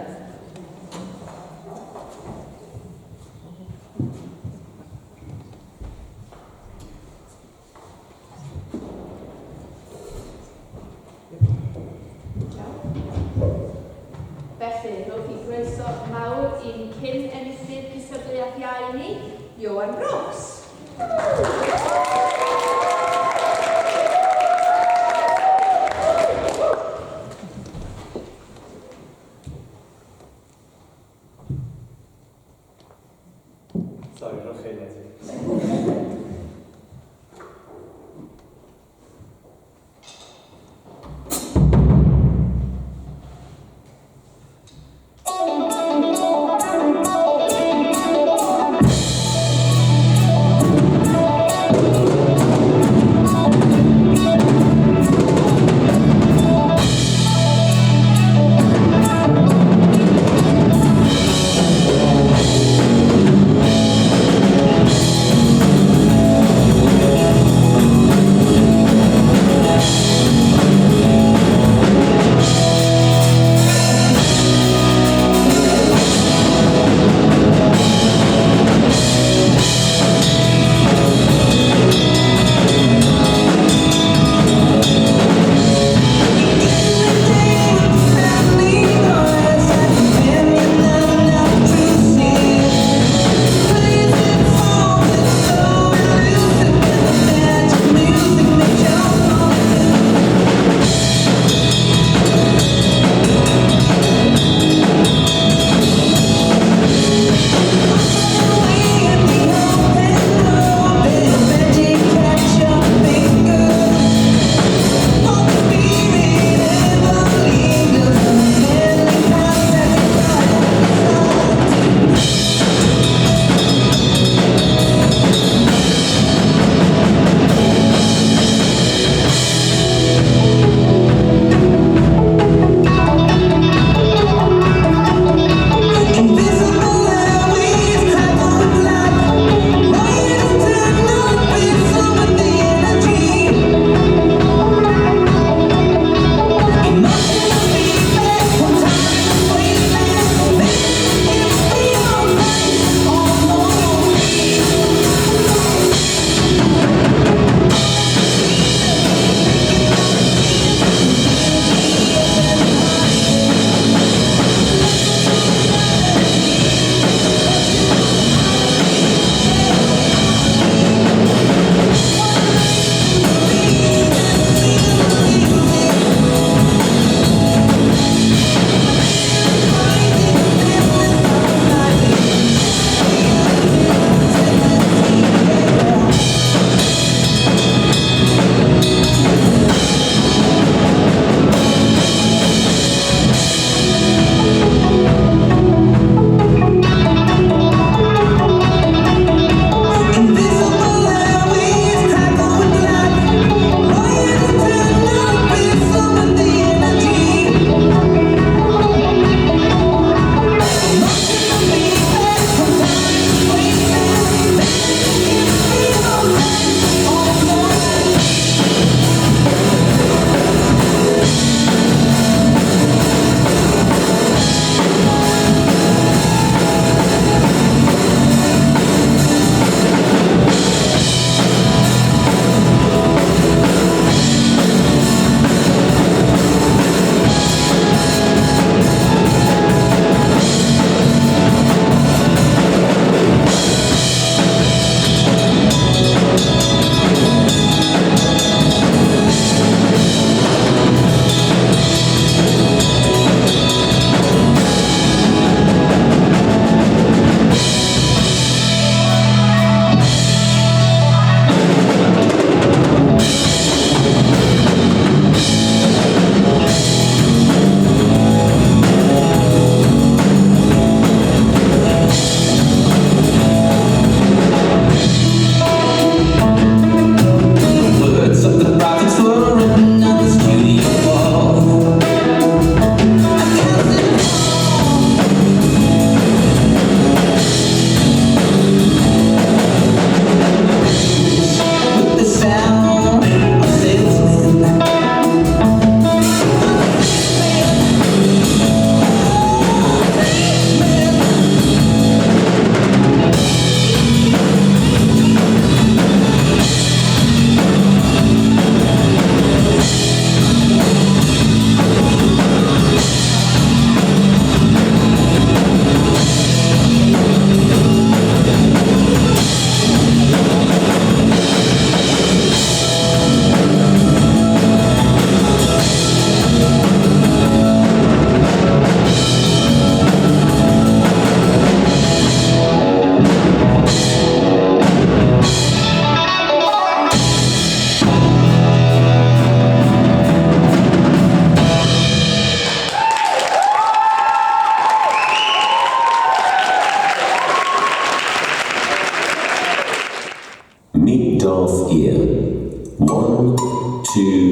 Felly, rhowch chi groeso mawr i'n cyn enillydd cystadleuaeth iau ni, Ioan Brooks. Sori, rhowch eiliad.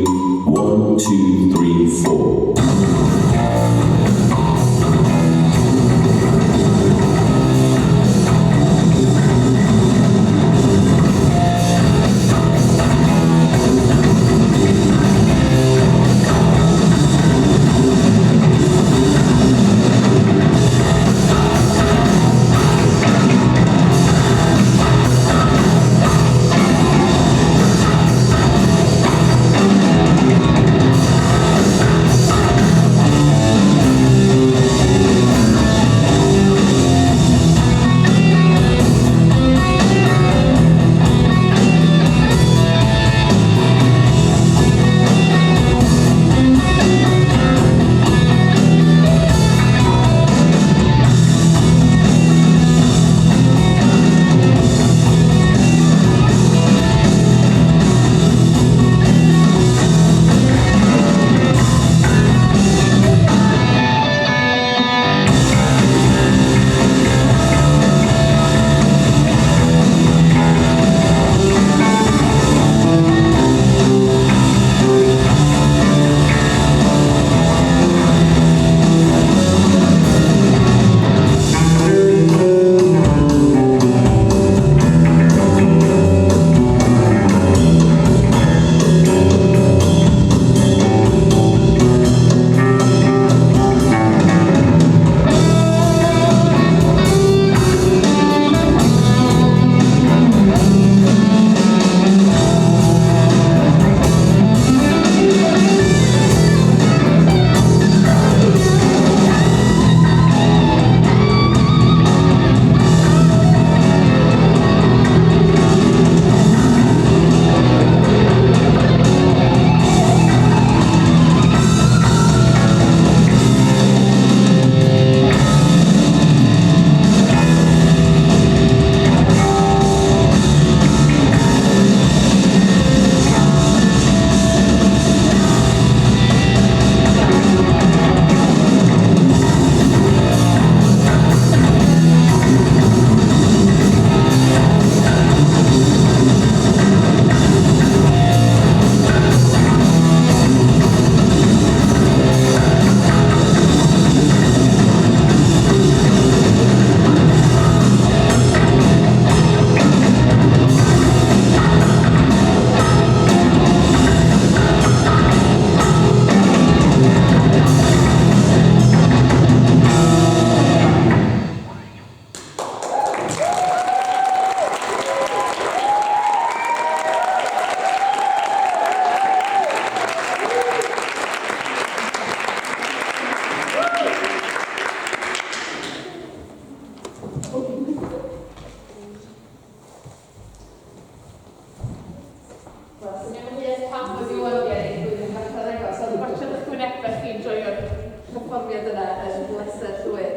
2, 1, 2, 3, 4. Wel, syniad am hyd pam bod Iwan wedi ennill blwyddyn diwethaf ddangos, ond gwatsiad eich gwynebau chi'n joio'r perfformiad yna yn bleser llwyr.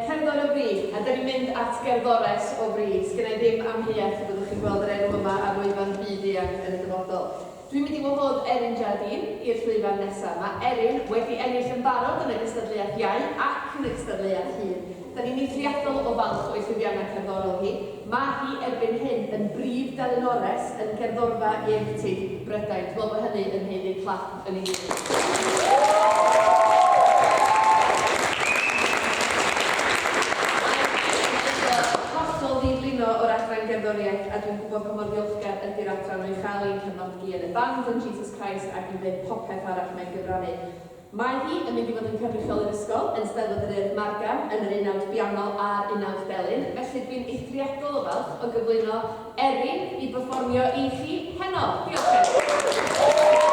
Cerddor o fri, a da ni'n mynd at gerddores o fri. Sgynna i ddim amheuaeth y byddwch chi'n gweld yr enw yma ar lwyfan byd eang yn y dyfodol. Dwi'n mynd i wahodd Erin Jardine i'r llwyfan nesaf. Mae Erin wedi ennill yn barod yn y gystadleuaeth iau ac yn y gystadleuaeth hŷn. Da ni'n eithriadol o falch o'i llwyddiannau cerddorol hi. Mae hi erbyn hyn yn brif delynores yn Gerddorfa Ieuenctid Brydain. Dwi'n meddwl bod hynny yn haeddu clap yn ei hun. Mae'n hollol ddiflino o'r adran gerddoriaeth a dwi'n gwybod pa mor ddiolchgar ydy'r adran o'i chael hi'n cefnogi yn y band yn Jesus Christ ac i wneud popeth arall mae'n gyfrannu. Mae hi yn mynd i fod yn cynrychioli'r ysgol yn Steddfod yr Urdd Margam yn yr unawd biano a'r unawd delyn, felly dwi'n eithriadol o falch o gyflwyno Erin i berfformio i chi heno. Diolch Erin.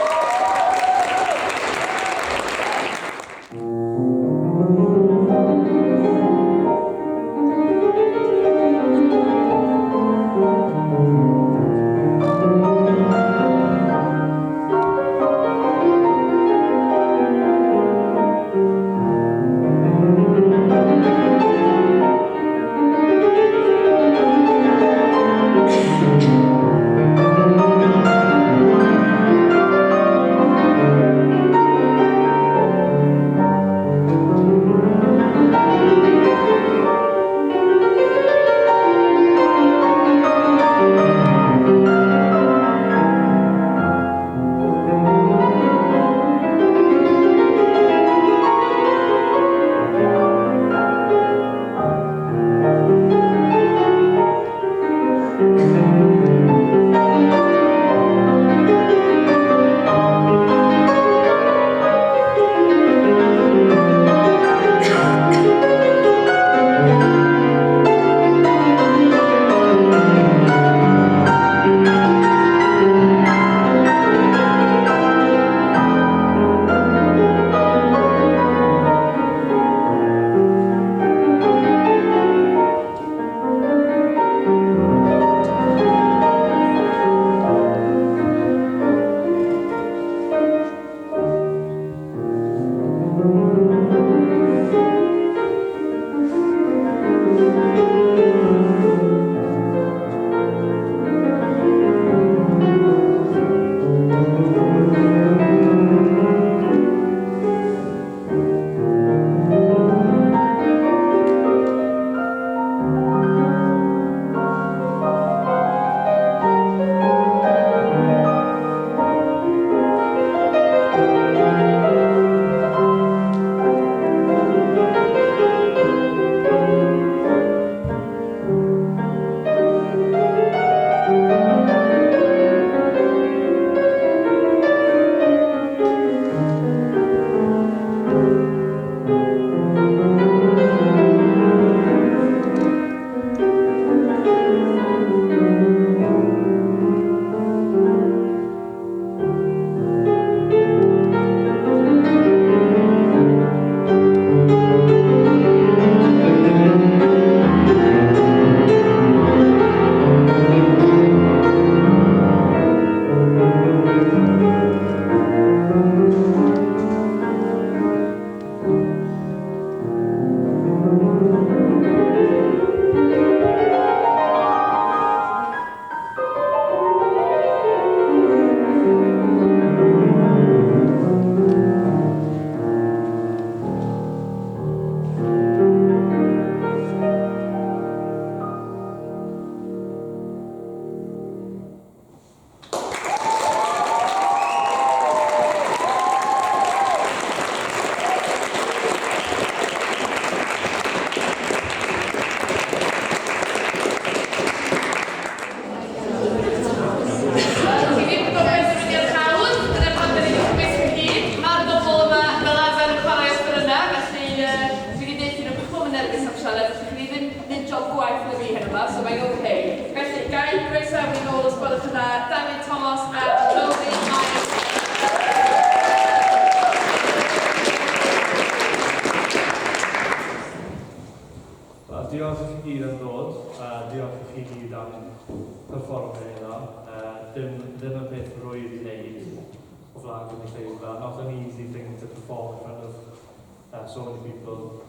So many people,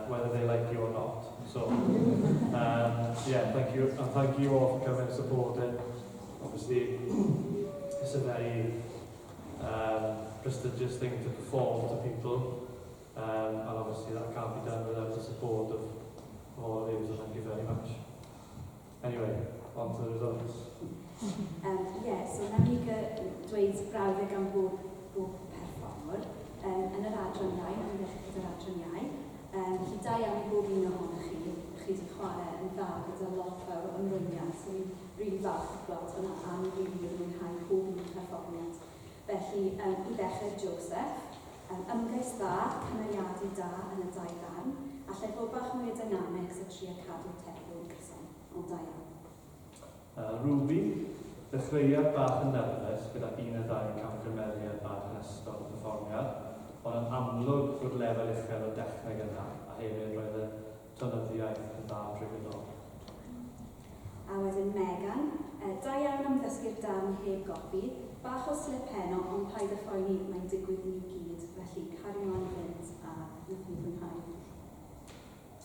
whether they like you or not. So, yeah, thank you, and thank you all for coming and supporting. Obviously, it's a very prestigious thing to perform to people, and obviously that can't be done without the support of all of you, so thank you very much. Anyway, on to the results. Yeah, so nawn ni dweud brawddeg am bob perfformwr. Yn yr adran iau, nawn ni ddechrau gyda'r adran iau. Felly da iawn i bob un ohonoch chi. Chi wedi chwarae yn dda gyda lot fawr o ymrwymiad, so ni'n rili falch o gweld hwnna a ni rili wedi mwynhau pob un perfformiad. Felly, i ddechrau, Joseph, ymgais dda, cymeriadu da yn y dau ddarn, allai fod bach mwy o dynamics a trio cadw'r tempo yn gyson, ond da iawn. Ruby, dechreuad bach yn nerfus gyda un neu ddau camgymeriad bach yn ystod y perfformiad, ond yn amlwg fod lefel uchel o dechneg yna, a hefyd roedd y tonyddiaeth yn dda trwy gydol. A wedyn Megan, da iawn am ddysgu'r darn heb gopi, bach o slip heno, ond paid â phoeni, mae'n digwydd i ni gyd, felly cario mlaen i fynd a wnaethon ni fwynhau.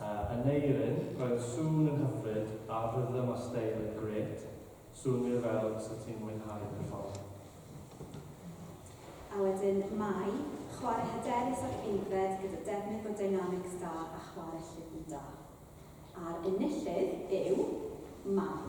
Aneurin, roedd sŵn yn hyfryd a rhythm a steil yn grêt, swnio fel 'sa ti'n mwynhau perfformio. A wedyn Mai, chwarae hyderus ac aeddfed gyda defnydd o dynamics da a chwarae llyfn da. A'r enillydd yw Mai.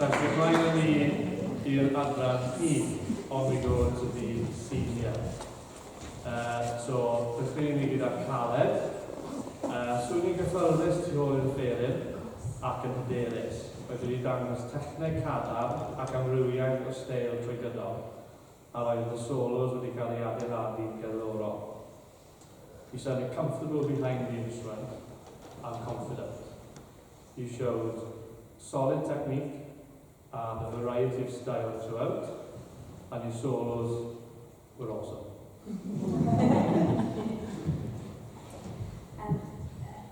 Felly, ymlaen â ni i'r adran hŷn. On we go to the senior. So, dechreuwn ni gyda Caled. Swnio'n gyfforddus tu ôl i'r offeryn ac yn hyderus. Roedd wedi dangos techneg cadarn ac amrywiaeth o steil trwy gydol, a roedd y solos wedi cael ei adeiladu'n gerddorol. You sounded comfortable behind the instrument and confident. You showed solid technique and a variety of style throughout, and your solos were awesome.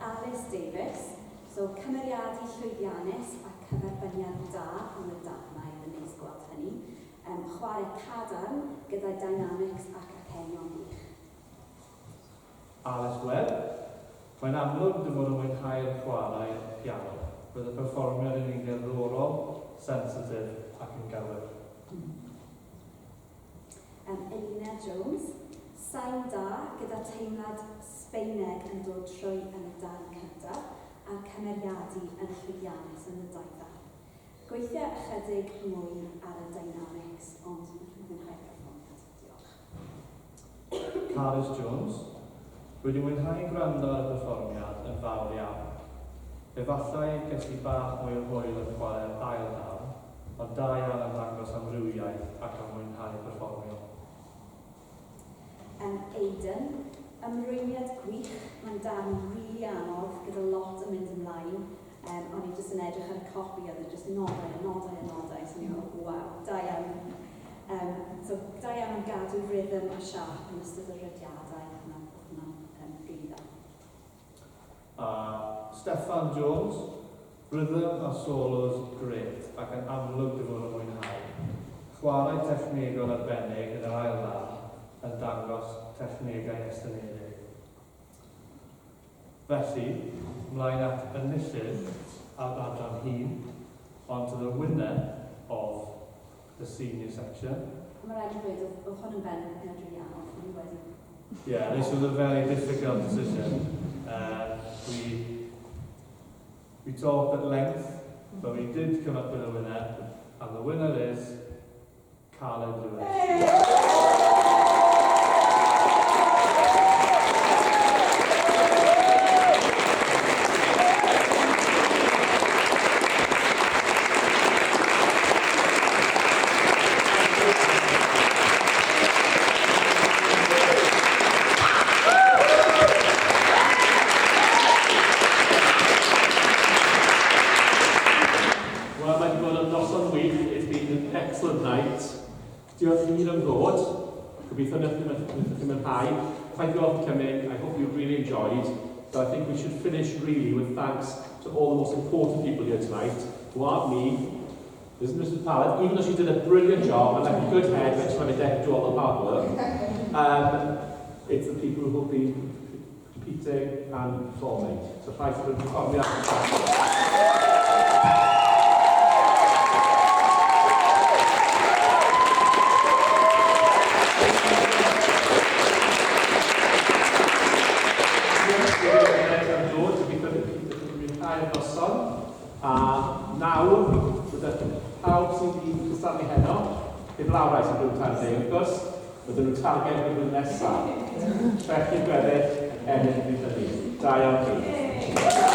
Alice Davis, so cymeriadu llwyddiannus a cyferbyniad da rhwng y darnau, yn neis gweld hynny. Chwarae cadarn gyda dynamics ac acenion gwych. Alice Webb, mae'n amlwg dy fod yn mwynhau'r chwarae piano. Roedd y perfformiad yn un gerddorol, sensitif ac yn gywir. Elina Jones, sain da gyda teimlad Sbeineg yn dod trwy yn y darn cyntaf a'r cymeriadu yn llwyddiannus yn y dau ddarn. Gweithio ychydig mwy ar y dynamics, ond wnaethon ni fwynhau'r perfformiad. Diolch. Carys Jones, wedi mwynhau gwrando ar y perfformiad yn fawr iawn. Efallai ges i bach mwy o hwyl yn chwarae'r ail ddarn, ond da iawn am ddangos amrywiaeth ac am mwynhau perfformio. Aidan, ymrwymiad gwych, mae'n darn rili anodd gyda lot yn mynd ymlaen. O'n i jyst yn edrych ar y copi, oedd e jyst nodau a nodau a nodau, so o'n i'n meddwl, waw, da iawn. So da iawn am gadw rhythm a siâp yn ystod y rediadau, hwnna'n rili dda. A Steffan Jones, rhythm a solos grêt ac yn amlwg dy fod yn mwynhau. Chwarae technegol arbennig yn yr ail ddarn yn dangos technegau estynedig. Felly, mlaen at enillydd a'r adran hŷn, on to the winner of the senior section. Mae rhaid i ddweud, oedd hwn yn benderfyniad rili anodd, o'n i wedi. Yeah, this was a very difficult decision. We talked at length, but we did come up with a winner, and the winner is Caleb Lewis. Gobeithio wnaethoch chi mwynhau. Thank you all for coming. I hope you really enjoyed. So I think we should finish really with thanks to all the most important people here tonight, who aren't me, this is Mrs. Pallett, even though she did a brilliant job and like a good head, but she's my do all the hard work. It's the people who have been competing and performing. So rhaid i nhw perfformio. Noson. A nawr, gyda pawb sy'n wedi cystadlu heno, heblaw rai sy'n byw tan deg, wrth gwrs, bydden nhw'n targed y blwyddyn nesaf. Trechu'r gweddill, ennill y bryd hynny. Da iawn chi.